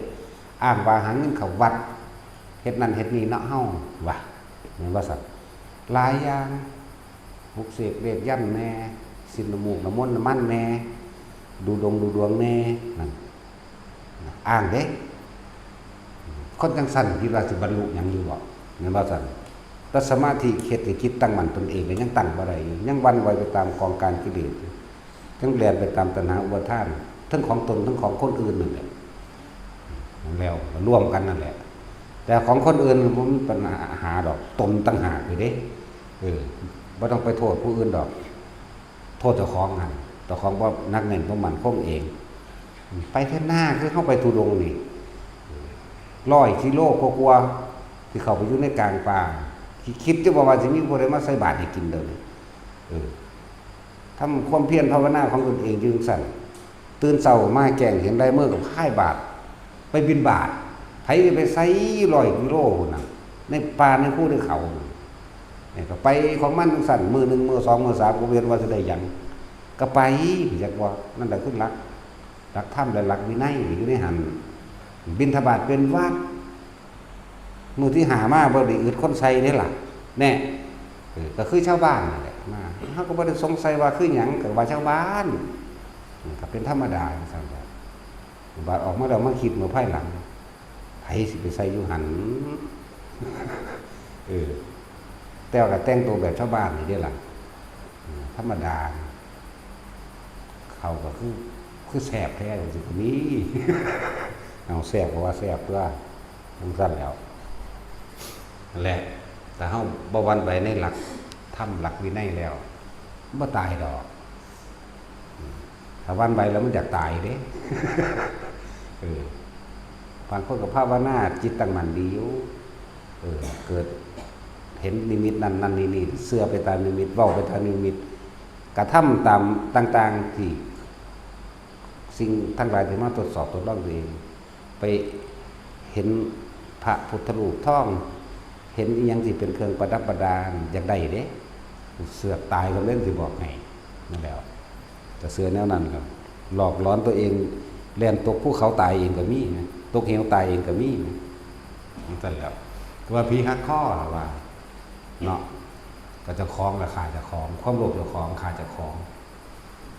อ้างว่าหาเงินเข้าวัด เฮ็ดนั่นเฮ็ดนี่เนาะเฮา ว่า แม่นบ่ซั่น หลายอย่าง ปลุกเสกเลขยันต์แหน่ ศีลน้ำมูกน้ำมนต์น้ำมันแหน่ ดูดงดูดวงแหน่ นั่น อ้างเด้ คนจั่งซั่นคิดว่าสิบรรลุหยังอยู่บ่ แม่นบ่ซั่น แต่สมาธิเฮ็ดให้จิตตั้งมั่นตนเองก็ยังตั้งบ่ได้อยู่ ยังหวั่นไหวไปตามกองการกิเลสอยู่ ยังแล่นไปตามตัณหาอุปาทาน ทั้งของตนทั้งของคนอื่นนั่นแหละ แล้วรวมกันนั่นแหละ แต่ของคนอื่นบ่มีปัญหาดอก ตนต่างหากอยู่เด้ เออ บ่ต้องไปโทษผู้อื่นดอก โทษเจ้าของหั่น เจ้าของบ่หนักแน่น บ่มั่นคงเอง ไปเทื่อหน้าคือเฮาไปธุดงค์นี่ ร้อยกิโลกว่าๆ ที่เข้าไปอยู่ในกลางป่า คิด คิดอยู่บ่ว่าสิมีผู้ใดมาใส่บาตรให้กินเด้อ เออ ทำความเพียรภาวนาของตนเองอยู่จั่งซั้น ตื่นเช้ามาแจ้งเห็นลายมือก็พายบาตร ไปบิณฑบาต ไผสิไปใส่ร้อยกิโลพุ้นน่ะ ในป่าในภูในเขา เนี่ยก็ไปของมันจั่งซั้น มื้อหนึ่ง มื้อสอง มื้อสาม ก็บ่เห็นว่าสิได้หยัง ก็ไป จักว่า นั่นแหละคือหลัก หลักธรรมและหลักวินัยอยู่ในหั้น บิณฑบาตเป็นวัด มื้อที่ห้ามาบ่ได้อึดคนใส่เด้ล่ะ แน่ เออ ก็คือชาวบ้านนั่นแหละ มา เฮาก็บ่ได้สงสัยว่าคือหยัง ก็ว่าชาวบ้าน อืม ก็เป็นธรรมดาจั่งซั้นแหละ บาดออกมาแล้วมาคิดเมื่อภายหลัง ไผสิไปใส่อยู่หั้น เออ แต่ว่าก็แต่งตัวแบบชาวบ้านนี่เด้ล่ะ อืม ธรรมดา เขาก็คือ คือแซ่บแท้จั่งซี้ก็มี เอาแซ่บก็ว่าแซ่บตัว จั่งซั้นแหล้ว นั่นแหละ ถ้าเฮาบ่หวั่นไหวในหลักธรรมหลักวินัยแล้ว บ่ตายดอก อืม ถ้าหวั่นไหวแล้วมันอยากตายเด้ เออ บางคนก็ภาวนาจิตตั้งมั่นดีอยู่ เออ เกิดเห็นนิมิตนั่นนั่นนี่นี่ เชื่อไปตามนิมิต เว้าไปตามนิมิต กระทำตามต่างๆที่สิ่งทั้งหลายที่มาทดสอบทดลองตัวเอง ไปเห็นพระพุทธรูปทอง เห็นอิหยังที่เป็นเครื่องประดับประดา อยากได้เด้ เสือกตายก็เล่นสิบอกให้ นั่นแหล้ว แต่เชื่อแนวนั้นก็หลอกหลอนตัวเอง แล่นตกภูเขาตายเองก็มีนะ ตกเหวตายเองก็มีนะ จั่งซั้นแหล้ว คือว่าผีหักคอล่ะว่า เนาะ ก็เจ้าของล่ะฆ่าเจ้าของ ความโลภเจ้าของฆ่าเจ้าของ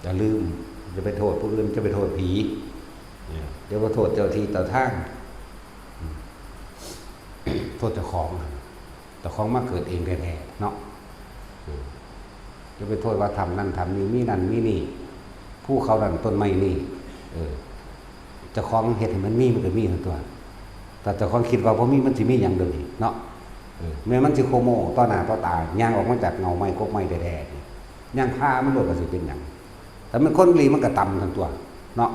อย่าลืม อย่าไปโทษผู้อื่น อย่าไปโทษผี เนี่ย อย่าไปโทษเจ้าที่เจ้าทาง อืม โทษเจ้าของ เจ้าของมาเกิดเองแท้ๆ เนาะ เออ อย่าไปโทษว่าถ้ำนั่นถ้ำนี้ มีนั่นมีนี่ ภูเขานั่นต้นไม้นี่ เออ เจ้าของเฮ็ดให้มันมีมันก็มีทั้งตัว แต่เจ้าของคิดว่าบ่มีมันสิมีหยังเดี๋ยวนี้เนาะ เออ แม้มันสิโคโมต่อหน้าต่อตา ย่างออกมาจากเงาไม้กกไม้แท้ๆนี่ ย่างพามันโลดก็สิเป็นหยัง แต่มันคนอีหลีมันก็ต่ำทั้งตัว เนาะ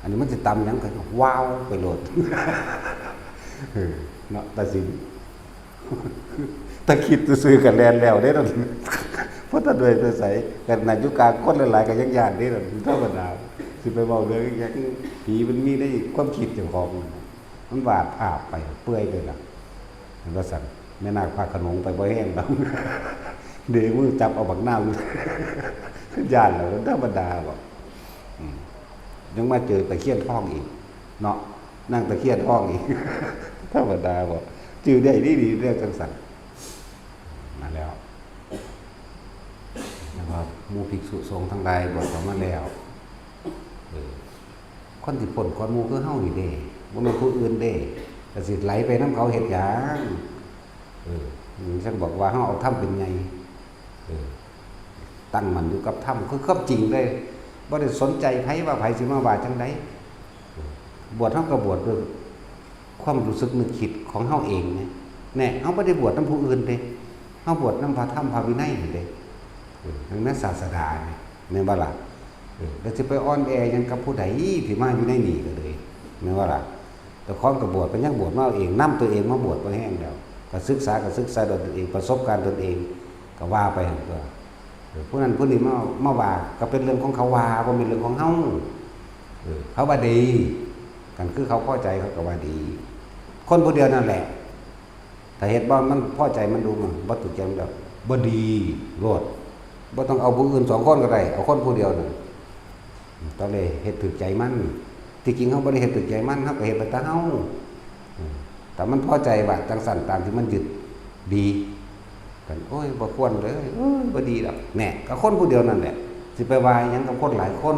อันนี้มันสิต่ำหยังก็ว้าวไปโลด เออ เนาะ ตัดสิน ถ้าคิดซื่อๆก็แล่นแล้วเด้นั่น เพราะถ้าโดยไปใส่กันน่ะอยู่กลางคนหลายๆก็ยังย่านเด้นั่น ธรรมดา สิไปเว้าเรื่องหยัง ผีมันมีในความคิดเจ้าของ มันวาดภาพไปเปื่อยเลยล่ะ เห็นว่าซั่น แม่นาคพระโขนงไปบ่แห้งดอก เด้มือจับเอาบักนาว ย่านแล้ว มันธรรมดาบ่ อืม ยังมาเจอตะเคียนทองอีก เนาะ นางตะเคียนทองอีก ธรรมดาบ่ จื่อได้ดีๆ เรื่องจั่งซั่น นั่นแหล้ว แล้วก็หมู่ภิกษุสงฆ์ทั้งหลายบวชเข้ามาแล้ว เออ คนที่พ้นก่อนหมู่คือเฮานี่เด้ บ่แม่นผู้อื่นเด้ ก็สิไหลไปนำเขาเฮ็ดหยัง เออ นี่ท่านบอกว่าเฮาเอาธรรมเป็นใหญ่ เออ ตั้งมั่นอยู่กับธรรม คือความจริงเลย บ่ได้สนใจไผว่าไผสิมาว่าจั่งใด เออ บวชเฮาก็บวชด้วยความรู้สึกนึกคิดของเฮาเองเนี่ย แน่ เฮาบ่ได้บวชนำผู้อื่นเด้ เฮาบวชนำพระธรรมพระวินัยนี่เด้ เออ นำศาสดานี่ แม่นบ่ล่ะ เออ แล้วสิไปอ่อนแอหยังกับผู้ใดที่มาอยู่ในนี่ก็เลย แม่นบ่ล่ะ เจ้าของก็บวช ก็ยังบวชมาเอาเอง นำตัวเองมาบวชบ่แห้งแล้ว ก็ศึกษา ก็ศึกษาด้วยตนเอง ประสบการณ์ตนเอง ก็ว่าไปหั่นตัว เออ ผู้นั้นผู้นี้มา มาว่า ก็เป็นเรื่องของเขาว่า บ่แม่นเรื่องของเฮา เออ เขาว่าดี กันคือเขาพอใจเขาก็ว่าดี คนผู้เดียวนั่นแหละ ถ้าเฮ็ดบ่มันพอใจมันดูมันบ่ถูกใจมันก็บ่ดีโลด บ่ต้องเอาผู้อื่นสองคนก็ได้ เอาคนผู้เดียวนั่น ต้องได้เฮ็ดถูกใจมัน ที่จริงเฮาบ่ได้เฮ็ดถูกใจมัน เฮาก็เฮ็ดไปแต่เฮา อืม แต่มันพอใจว่าจั่งซั่นตามที่มันยึดดี กัน โอ้ย บ่ควรเลย โอ้ย บ่ดีดอก แน่ ก็คนผู้เดียวนั่นแหละ สิไปว่าหยังกับคนหลายคน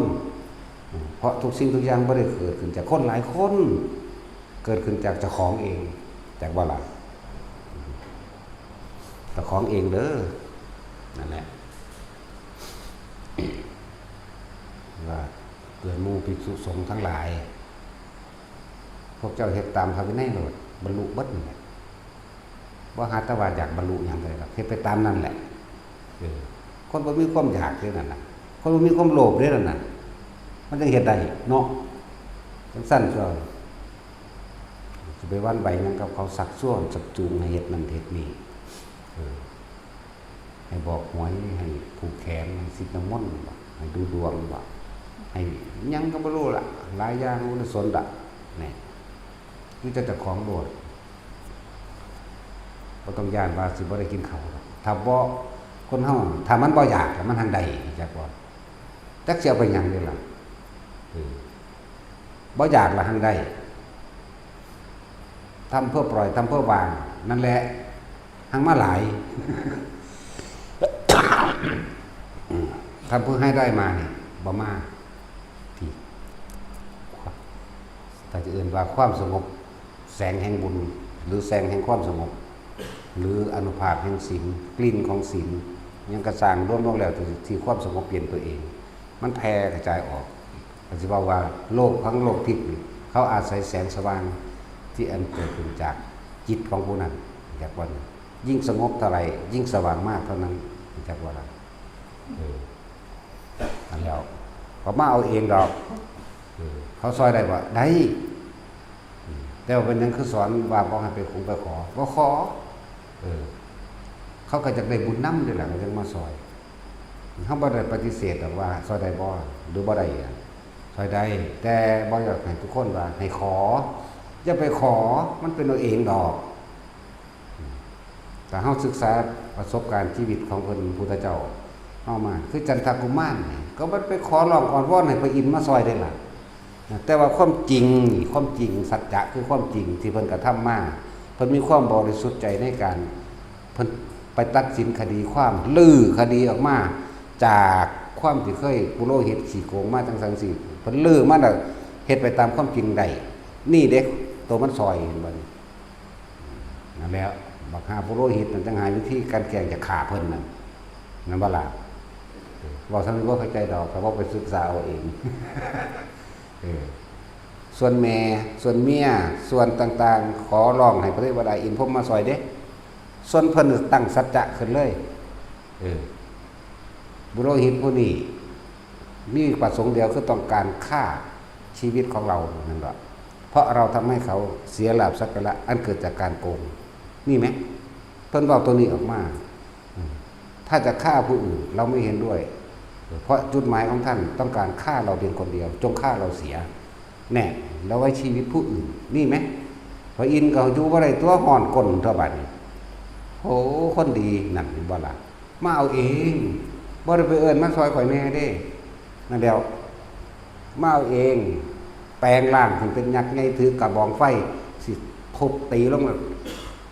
อืม เพราะทุกสิ่งทุกอย่างบ่ได้เกิดขึ้นจากคนหลายคน เกิดขึ้นจากเจ้าของเอง จากบ่ล่ะ เจ้าของเองเด้อ นั่นแหละ ว่าเตือนหมู่ภิกษุสงฆ์ทั้งหลาย พวกเจ้าเฮ็ดตามพระวินัยโลด บรรลุเบิดนั่นแหละ บ่หาแต่ว่าอยากบรรลุหยังเลยครับ เฮ็ดไปตามนั่นแหละ เออ คนบ่มีความอยากเด้นั่นน่ะ คนบ่มีความโลภเด้นั่นน่ะ มันจั่งเฮ็ดได้เนาะ จั่งซั่นก็ ไปหวั่นไหวหยังกับเขา ชักชวนชักจูงให้เฮ็ดนั่นเฮ็ดนี่ เออ ให้บอกหวย ให้ผูกแขน ให้สินน้ำมนต์บ่ ให้ดูดวงบ่ ให้หยังก็บ่รู้ละ หลายอย่างบ่ได้สนละ นี่ มีแต่เจ้าของโลด บ่ต้องย้านว่าสิบ่ได้กินข้าวดอก ถ้าบ่ คนเฮา ถ้ามันบ่อยากแล้วมันหังได้ จักบ่ จักสิเอาไปหยังเด้ล่ะ เออ บ่อยากละหังได้ ทำเพื่อปล่อย ทำเพื่อวาง นั่นแหละ หังมาหลาย อืม ทำเพื่อให้ได้มานี่ บ่มา ที่ ถ้าจะเอิ้นว่าความสงบ แสงแห่งบุญ หรือแสงแห่งความสงบ หรืออานุภาพแห่งศีล กลิ่นของศีล หยังกะซ่าง รวมลงแล้วที่ ที่ความสงบเย็นตัวเอง มันแผ่กระจายออก ก็สิเว้าว่าโลกทั้งโลกทิพย์นี่ เขาอาศัยแสงสว่างที่อันเกิดขึ้นจากจิตของผู้นั้น จักว่า ยิ่งสงบเท่าไหร่ ยิ่งสว่างมากเท่านั้น จักว่าล่ะ เออ นั่นแล้ว เขามาเอาเองดอก เออ เขาซอยได้บ่ ได้ อืม แต่ว่าเป็นหยังคือสอนว่าบ่ให้ไปขงไปขอ บ่ขอ เออ เขาก็อยากได้บุญนำเด้ล่ะ เขาจึงมาซอย เขาบ่ได้ปฏิเสธดอกว่าซอยได้บ่ หรือบ่ได้อะ ซอยได้ แต่บ่อยากให้ทุกคนว่าให้ขอ อย่าไปขอ มันเป็นเอาเองดอก ถ้าเฮาศึกษาประสบการณ์ชีวิตของเพิ่นพุทธเจ้าเฮามา คือจันทกุมารนี่ ก็มันไปขอร้องอ้อนวอนให้พระอินทร์มาซอยได้ล่ะ แต่ว่าความจริงนี่ ความจริงสัจจะคือความจริงที่เพิ่นกระทำมา เพิ่นมีความบริสุทธิ์ใจในการ เพิ่นไปตัดสินคดีความ ลื้อคดีออกมา จากความที่เคยปุโรหิตขี้โกงมาจังซั่นสิ เพิ่นลื้อมาแล้วเฮ็ดไปตามความจริงได้ นี่เด้ ตัวมันซอย เห็นบ่นี่ นั่นแหละ บักหาปุโรหิตนั่นจังหาวิธีการแกล้งจะฆ่าเพิ่นนั่น นั่นบ่ล่ะ เว้าซ้ำนี่บ่เข้าใจดอก ถ้าบ่ไปศึกษาเอาเอง เออ ส่วนแม่ ส่วนเมีย ส่วนต่างๆ ขอร้องให้พระเทวดาอินทร์พรหมมาซอยเด้ ส่วนเพิ่นตั้งสัจจะขึ้นเลย เออ ปุโรหิตผู้นี้มีประสงค์เดียวคือต้องการฆ่าชีวิตของเรานั่นแหละ เพราะเราทำให้เขาเสียลาภสักการะอันเกิดจากการโกง นี่ไหม เพิ่นเว้าตัวนี้ออกมา อืม ถ้าจะฆ่าผู้อื่น เราไม่เห็นด้วย เพราะจุดหมายของท่านต้องการฆ่าเราเพียงคนเดียว จงฆ่าเราเสีย แน่ แล้วไว้ชีวิตผู้อื่น นี่ไหม พระอินทร์ก็อยู่บ่ได้ตัว ฮ้อนก้นตัวบัดนี้ โอ้ คนดีนั่น เห็นบ่ล่ะ มาเอาเอง บ่ได้ไปเอิ้นมาซอยข่อยแน่เด้ นั่นแหล้ว มาเอาเอง แปลงร่างขึ้นเป็นยักษ์ใหญ่ถือกระบองไฟ สิทุบตีลง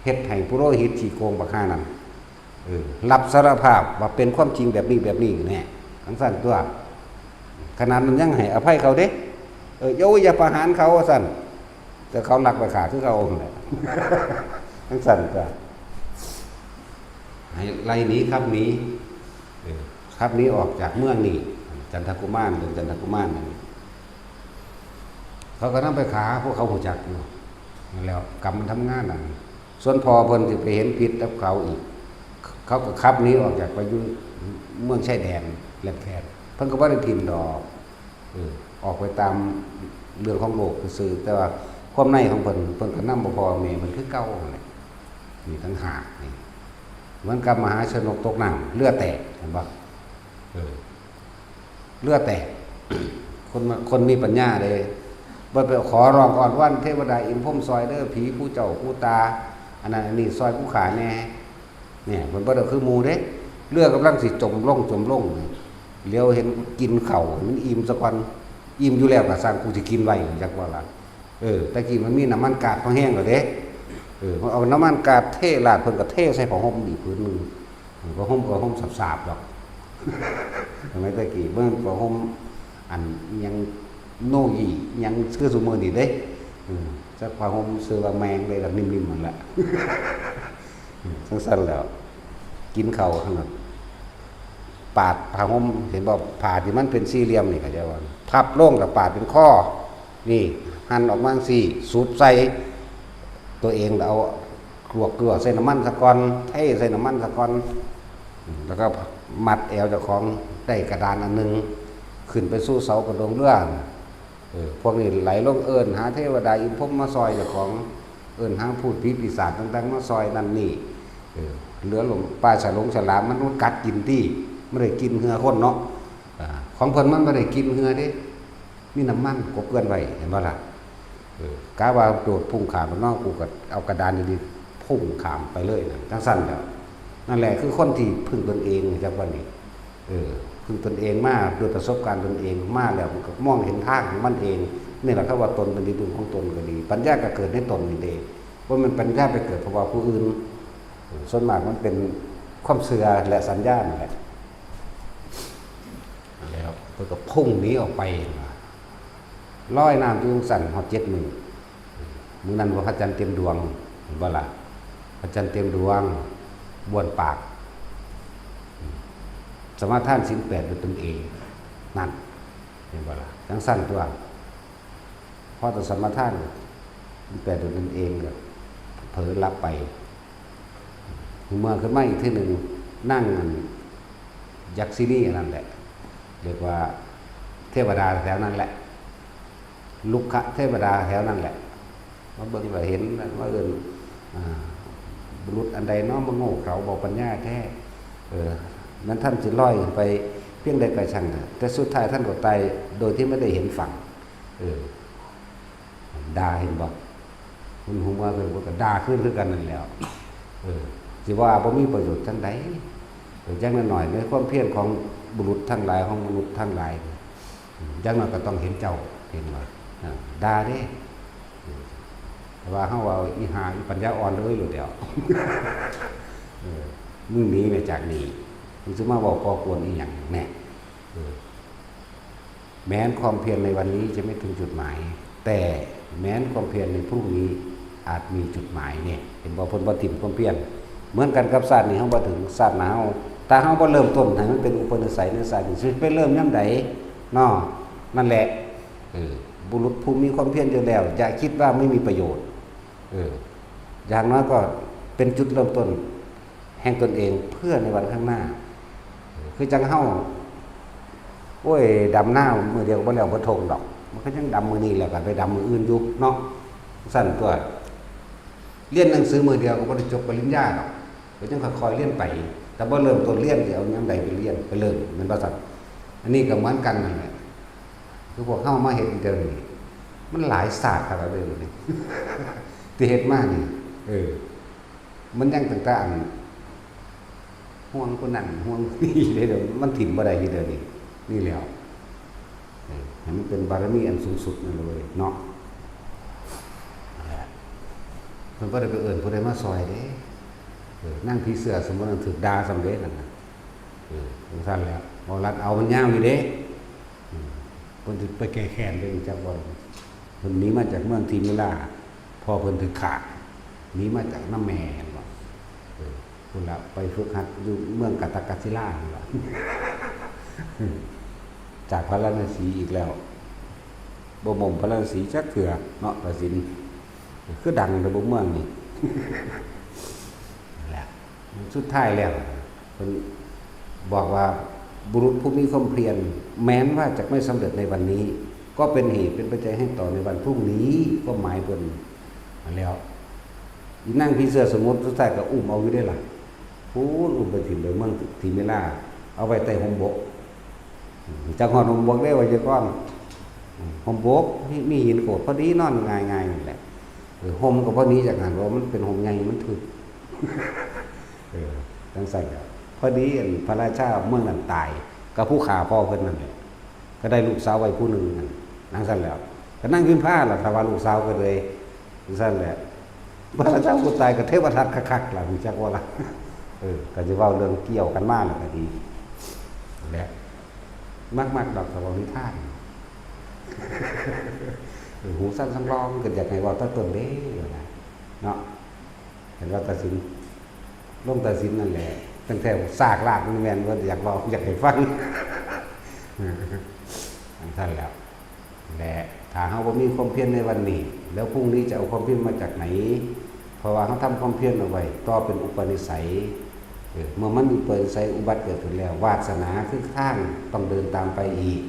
เฮ็ดให้ปุโรหิตขี้โกงบักห่านั่น เออ รับสารภาพว่าเป็นความจริงแบบนี้แบบนี้แน่ จังซั่นตัว ขนาดนั้นยังให้อภัยเขาเด้ เออ โย อย่าประหารเขา ว่าซั่น แต่เขาลักไปฆ่าคือเขานั่นแหละ จังซั่นตัว ให้ไล่หนีขับหนี เออ ขับหนีออกจากเมืองนี่ จันทกุมาร เรื่องจันทกุมารนั่น เขาก็นำไปฆ่า พวกเขาฮู้จักอยู่ นั่นแหล้ว กรรมมันทำงานนั่น ส่วนพ่อเพิ่นสิไปเห็นผิดกับเขาอีก เขาก็ขับหนีออกจากไปอยู่เมืองชายแดนแหลมแพน เพิ่นก็บ่ได้ถิ่มดอก เออ ออกไปตามเรื่องของโลกซื่อๆ แต่ว่าความในของเพิ่น เพิ่นก็นำบ่พ่อแม่เพิ่นคือเก่านั่นแหละ นี่ต่างหากนี่ เหมือนกับมหาชนกตกน้ำ เรือแตก เห็นบ่ เออ เรือแตก คนมา คนมีปัญญาเด้ บ่ไปขอร้องอ้อนวอนเทวดาอินทร์พรหมซอยเด้อ ผีผู้เจ้าผู้ตา อันนั้นอันนี้ซอยผู้ข้าแน่ เนี่ย เพิ่นบ่ได้คือหมู่เด้ เรือกำลังสิจมลง จมลง เหลียวเห็นกินข้าวให้มันอิ่มซะก่อน อิ่มอยู่แล้วก็ซ่าง กูสิกินไว้ จักว่าล่ะ เออ แต่กี้มันมีน้ำมันก๊าซพอแห้งแล้วเด้ เออ เพิ่นเอาน้ำมันก๊าซเทราด เพิ่นก็เทใส่ผ้าห่มอีกผืนหนึ่ง ผ้าห่มก็ห่มสาบๆดอก สมัยแต่กี้เบิ่งผ้าห่มอันหยังโนยีหยังคือซุมื้อนี้เด้ เออ จักผ้าห่มซื้อว่าแมงได้ละ นิ่มๆนั่นแหละ เออ จังซั่นแหล้ว กินข้าวหั่นน่ะ ปาดผ้าห่ม เห็นบ่ ผ้าที่มันเป็นสี่เหลี่ยมนี่ เขาเจ้าว่า พับลงแล้วปาดเป็นข้อ นี่ หั่นออกมาจั่งซี้ สูบใส่ ตัวเองแล้วเอากรวกเกลือใส่น้ำมันซะก่อน เทใส่น้ำมันซะก่อน อืม แล้วก็มัดแอวเจ้าของ ได้กระดานอันหนึ่ง ขึ้นไปสู่เสากระโดงเรือ เออ พวกนี้ไหลลงเอิ้นหาเทวดาอินทร์พรหมมาซอยเจ้าของ เอิ้นหาพูดผีปีศาจต่างๆมาซอยนั่นนี่ เออ เหลือหลงปลาฉลงฉลามมันกัดกินตี้ มันได้กินเหือคนเนาะ อ่า ของเพิ่นมันบ่ได้กินเหือเด้ มีน้ำมันกบเกลื่อนไว้ เห็นบ่ล่ะ เออ กะว่าโดดพุ่งข้ามเนาะ กูก็เอากระดานดีๆพุ่งข้ามไปเลยนะ จั่งซั้นแหละ นั่นแหละคือคนที่พึ่งตนเอง จักว่านี่ เออ พึ่งตนเองมา ด้วยประสบการณ์ตนเองมาแล้ว มันก็มองเห็นทางของมันเอง นี่แหละครับว่าตนเป็นที่พึ่งของตนก็ดี ปัญญาก็เกิดในตนนี่เอง บ่แม่นปัญญาไปเกิดเพราะว่าผู้อื่น เออ ส่วนมากมันเป็นความเชื่อและสัญญานั่นแหละ แล้วเพิ่นก็พุ่งหนีออกไป ลอยน้ำอยู่จั่งซั้นฮอดเจ็ดมื้อ มื้อนั้นว่าพระจันทร์เต็มดวง เห็นบ่ล่ะ พระจันทร์เต็มดวง บ้วนปาก สมาทานศีลแปดด้วยตนเอง นั่น เห็นบ่ล่ะ จั่งซั้นตั๊ว พอจะสมาทานศีลแปดด้วยตนเองก็เผลอหลับไป เมื่อขึ้นมาอีกเทื่อหนึ่ง นางอันยักษินีอันนั้นแหละ เรียกว่าเทวดาแถวนั้นแหละ ลุกขะเทวดาแถวนั้นแหละ มาเบิ่งก็เห็น มาเอิ้น อ่า บุรุษอันใดเนาะ มาโง่เขลาบ่ปัญญาแท้ เออ นั้นท่านสิลอยไปเพียงใดก็ช่างเถอะ แต่สุดท้ายท่านก็ตายโดยที่ไม่ได้เห็นฝั่ง เออ ด่าเห็นบ่ มันหัวขึ้น มันก็ด่าขึ้นคือกันนั่นแหละ เออ สิว่าบ่มีประโยชน์จั่งใด เออ อย่างน้อยๆ ในความเพียรของบุรุษทั้งหลาย ของมนุษย์ทั้งหลาย อืม อย่างน้อยก็ต้องเห็นเจ้า เห็นบ่ อ่า ด่าเด้ อืม แต่ว่าเฮาว่าอีห่าอีปัญญาอ่อนเลยอยู่แล้ว เออ มึงหนีไปจากนี่ มึงสิมาเว้าก่อกวนอีหยังแน่ เออ แม้นความเพียรในวันนี้จะไม่ถึงจุดหมาย แต่แม้นความเพียรในพรุ่งนี้อาจมีจุดหมายเนี่ย เห็นบ่ เพิ่นบ่ถิ่มความเพียร เหมือนกันกับชาตินี้เฮาบ่ถึง ชาติหน้าเฮา ถ้าเฮาบ่เริ่มต้นให้มันเป็นอุปนิสัยในชาตินี้ สิไปเริ่มยามใดเนาะ นั่นแหละ เออ บุรุษผู้มีความเพียรอยู่แล้ว อย่าคิดว่าไม่มีประโยชน์ เออ อย่างน้อยก็เป็นจุดเริ่มต้นแห่งตนเองเพื่อในวันข้างหน้า เออ คือจั่งเฮา โอ้ย ดำนามื้อเดียวก็บ่แล้วบ่ทงดอก มันก็ยังดำมื้อนี้แล้วก็ไปดำมื้ออื่นอยู่เนาะ ซั่นตั๊ว เรียนหนังสือมื้อเดียวก็บ่ได้จบปริญญาดอก ก็ยังค่อยๆเรียนไป แต่บ่เริ่มต้นเรียนสิเอายามใดไปเรียน ไปเริ่ม แม่นบ่ซั่น อันนี้ก็เหมือนกันนั่นแหละ คือพวกเฮามาเฮ็ดอยู่เดี๋ยวนี้ มันหลายศาสตร์คักแล้วเด้อนี่ ที่เฮ็ดมานี่ เออ มันยังตั้งแต่อัน ห่วงผู้นั้นห่วงผู้นี้เลยเด้อ มันถิ่มบ่ได้อยู่เดี๋ยวนี้ นี่แหล้ว เออ ให้มันเป็นบารมีอันสูงสุดนั่นเลยเนาะ นั่นแหละ เพิ่นบ่ได้ไปเอิ้นผู้ใดมาซอยเด้ เออ นางผีเสื้อสมมุติว่าถูกด่าซ้ำเด้นั่นน่ะ เออ จั่งซั้นแหละ บ่รัดเอามันยาวอยู่เด้ อืม เพิ่นสิไปแก้แค้นเด้ จักบ่ เพิ่นหนีมาจากเมืองทิมิรา พ่อเพิ่นถูกฆ่า หนีมาจากนำแม่ เห็นบ่ เออ พุ้นละไปฝึกหัดอยู่เมืองกาตากศิลาพุ้นละ จากพาราณสีอีกแล้ว บ่หม่งพาราณสีจักเทื่อเนาะ กาฬสินธุ์ คือดังเด้อบ่เมืองนี่ นั่นแหละ สุดท้ายแล้ว เพิ่นบอกว่าบุรุษผู้มีความเพียร แม้นว่าจะไม่สำเร็จในวันนี้ ก็เป็นเหตุเป็นปัจจัยให้ต่อในวันพรุ่งนี้ ก็หมายเพิ่น นั่นแหล้ว อีนางผีเสื้อสมมุติสุดท้ายก็อุ้มเอาอยู่เด้ล่ะ พู้นอุ้มไปถิ่มไปเมืองทิมิรา เอาไว้ใต้ฮ่มบก จักฮอดฮ่มบกเด้ไวยากรณ์ ฮ่มบก มี มีหินโขดพอดีนอนง่ายๆนั่นแหละ เออ ฮ่มก็พอดีจากหั้น เพราะมันเป็นฮ่มใหญ่ มันถืก เออ จั่งซั้นแหละ พอดีอันพระราชาเมืองนั้นตาย กับผู้ฆ่าพ่อเพิ่นนั่นแหละ ก็ได้ลูกสาวไว้ผู้หนึ่งนั่น จั่งซั้นแหละ ก็นางพิมพาล่ะ ถ้าว่าลูกสาวก็เลย จั่งซั้นแหละ พระราชาผู้ตายก็เทวทัตคักๆล่ะ ฮู้จักบ่ล่ะ เออ ก็สิเว้าเรื่องเกี่ยวกันมาแล้วก็ดี และ มักๆดอก ถ้าเว้านิทาน เออ หูสั้นสังลอง ก็อยากให้เว้าแต่ต้นเด้ เนาะ เห็นว่าตัดสิน ลงตัดสินนั่นแหละ ตั้งแต่ซากรากมันแม่น ว่าอยากเว้า อยากให้ฟัง จั่งซั้นแหล้ว และถ้าเฮาบ่มีความเพียรในวันนี้ แล้วพรุ่งนี้จะเอาความเพียรมาจากไหน เพราะว่าเฮาทำความเพียรเอาไว้ ต่อเป็นอุปนิสัย เออ เมื่อมันอุปนิสัยอุบัติเกิดขึ้นแล้ว วาสนาคือทางต้องเดินตามไปอีก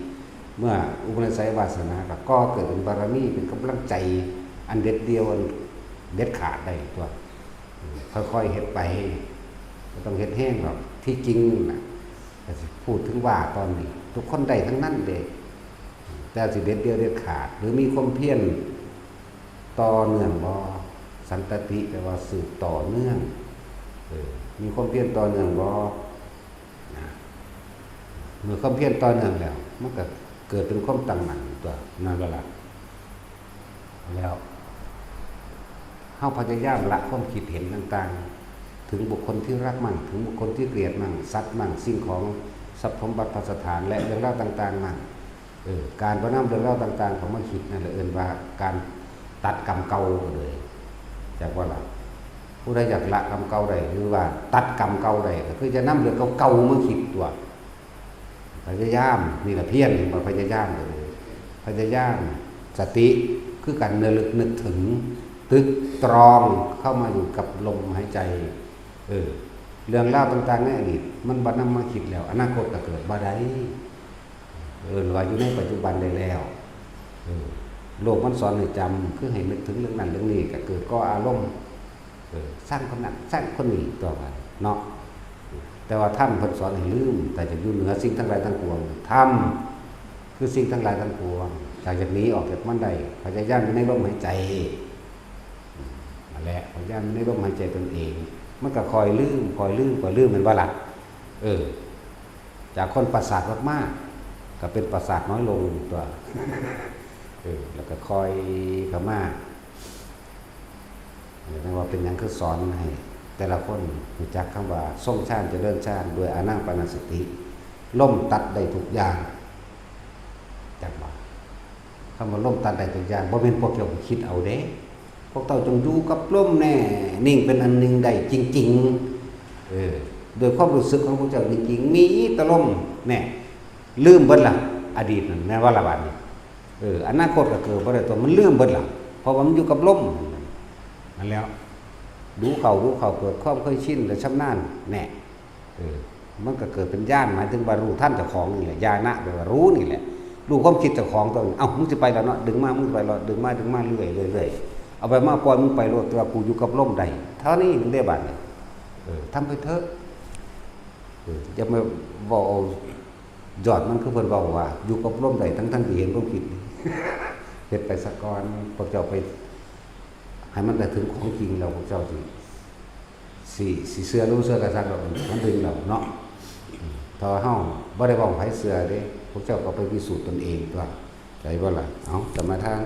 เมื่ออุปนิสัยวาสนาก็ก่อเกิดเป็นบารมี เป็นกำลังใจอันเด็ดเดี่ยว อัน เด็ดขาดได้ตัว ค่อยๆเฮ็ดไป บ่ต้องเฮ็ดแฮงดอก ที่จริงน่ะ ก็สิพูดถึงว่าตอนนี้ ทุกคนได้ทั้งนั้นเด้ แต่สิเด็ดเดี่ยวเด็ดขาด หรือมีความเพียรต่อเนื่องบ่ สันตติแปลว่าสืบต่อเนื่อง เออ มีความเพียรต่อเนื่องบ่ นะ เมื่อความเพียรต่อเนื่องแล้ว มันก็เกิดเป็นความตั้งมั่นตัว นั่นก็ละ แล้ว เฮาพยายามละความคิดเห็นต่างๆ ถึงบุคคลที่รักมั่ง ถึงบุคคลที่เกลียดมั่ง สัตว์มั่ง สิ่งของ ทรัพย์สมบัติพัสถาน และเรื่องราวต่างๆมั่ง เออ การบ่นำเรื่องราวต่างๆเข้ามาคิดนั่นแหละเอิ้นว่าการตัดกรรมเก่าก็เลย จักว่าล่ะ ผู้ใดอยากละกรรมเก่าได้ หรือว่าตัดกรรมเก่าได้ ก็คือจะนำเรื่องเก่าๆมาคิดตัว พยายาม นี่แหละเพียร เห็นบ่ พยายามก็เลย พยายาม สติ คือการระลึกนึกถึง ตึกตรองเข้ามาอยู่กับลมหายใจ เออ เรื่องราวต่างๆในอดีต มันบ่นำมาคิดแล้ว อนาคตก็เกิดบ่ได้ เออ หรือว่าอยู่ในปัจจุบันได้แล้ว เออ โลกมันสอนให้จำ คือให้นึกถึงเรื่องนั้นเรื่องนี้ ก็เกิดก่ออารมณ์ เออ ซังคนนั้น ซังคนนี้ ตัวว่าเนาะ แต่ว่าธรรมเพิ่นสอนให้ลืม แต่จะอยู่เหนือสิ่งทั้งหลายทั้งปวง ธรรมคือสิ่งทั้งหลายทั้งปวง ถ้าอยากหนีออกจากมันได้ พยายามอยู่ในลมหายใจ นั่นแหละ พยายามอยู่ในลมหายใจตนเอง มันก็ค่อยลืม ค่อยลืม ค่อยลืม แม่นบ่ล่ะ เออ จากคนประสาทมากๆ ก็เป็นประสาทน้อยลงตัว เออ แล้วก็ค่อยเข้ามา เรียกว่าเป็นหยังคือสอนให้แต่ละคนรู้จักคำว่าทรงฌานเจริญฌานด้วยอานาปานสติ ลมตัดได้ทุกอย่าง จักว่า คำว่าลมตัดได้ทุกอย่าง บ่แม่นพวกเจ้าไปคิดเอาเด้ พวกเจ้าจงอยู่กับลมแน่ นิ่งเป็นอันหนึ่งได้จริงๆ เออ โดยความรู้สึกของพวกเจ้าจริงๆ มีแต่ลมแน่ ลืมเบิดละ อดีตนั่น แม่นว่าละบาดนี้ เออ อนาคตก็เกิดบ่ได้ตัว มันลืมเบิดละ เพราะว่ามันอยู่กับลม นั่นแหล้ว ดูเข้า ดูเข้า เกิดความเคยชินและชำนาญแน่ เออ มันก็เกิดเป็นญาณ หมายถึงว่ารู้ทันเจ้าของนี่แหละ ญาณะแปลว่ารู้นี่แหละ รู้ความคิดเจ้าของตัวนี้ เอ้า มึงสิไปแล้วเนาะ ดึงมา มึงสิไปแล้ว ดึงมา ดึงมาเรื่อยๆ เรื่อยๆ เอาไปมาปล่อย มึงไปโลด แต่ว่ากูอยู่กับลมได้ เท่านี้นึงได้บาดนี้ เออ ทำไปเถอะ เออ อย่ามาเว้าเอายอดมัน คือเพิ่นเว้าว่า อยู่กับลมได้ ทั้งๆที่เห็นความคิด เฮ็ดไปซะก่อน พวกเจ้าไป ให้มันได้ถึงของจริงแล้ว พวกเจ้าสิ สิ สิเชื่อหรือบ่เชื่อก็ช่างดอก มันถึงแล้วเนาะ อืม ถ้าเฮาบ่ได้เว้าให้ไผเชื่อเด้ พวกเจ้าก็ไปพิสูจน์ตนเองตัว เข้าใจบ่ล่ะ เอ้า สมาทาน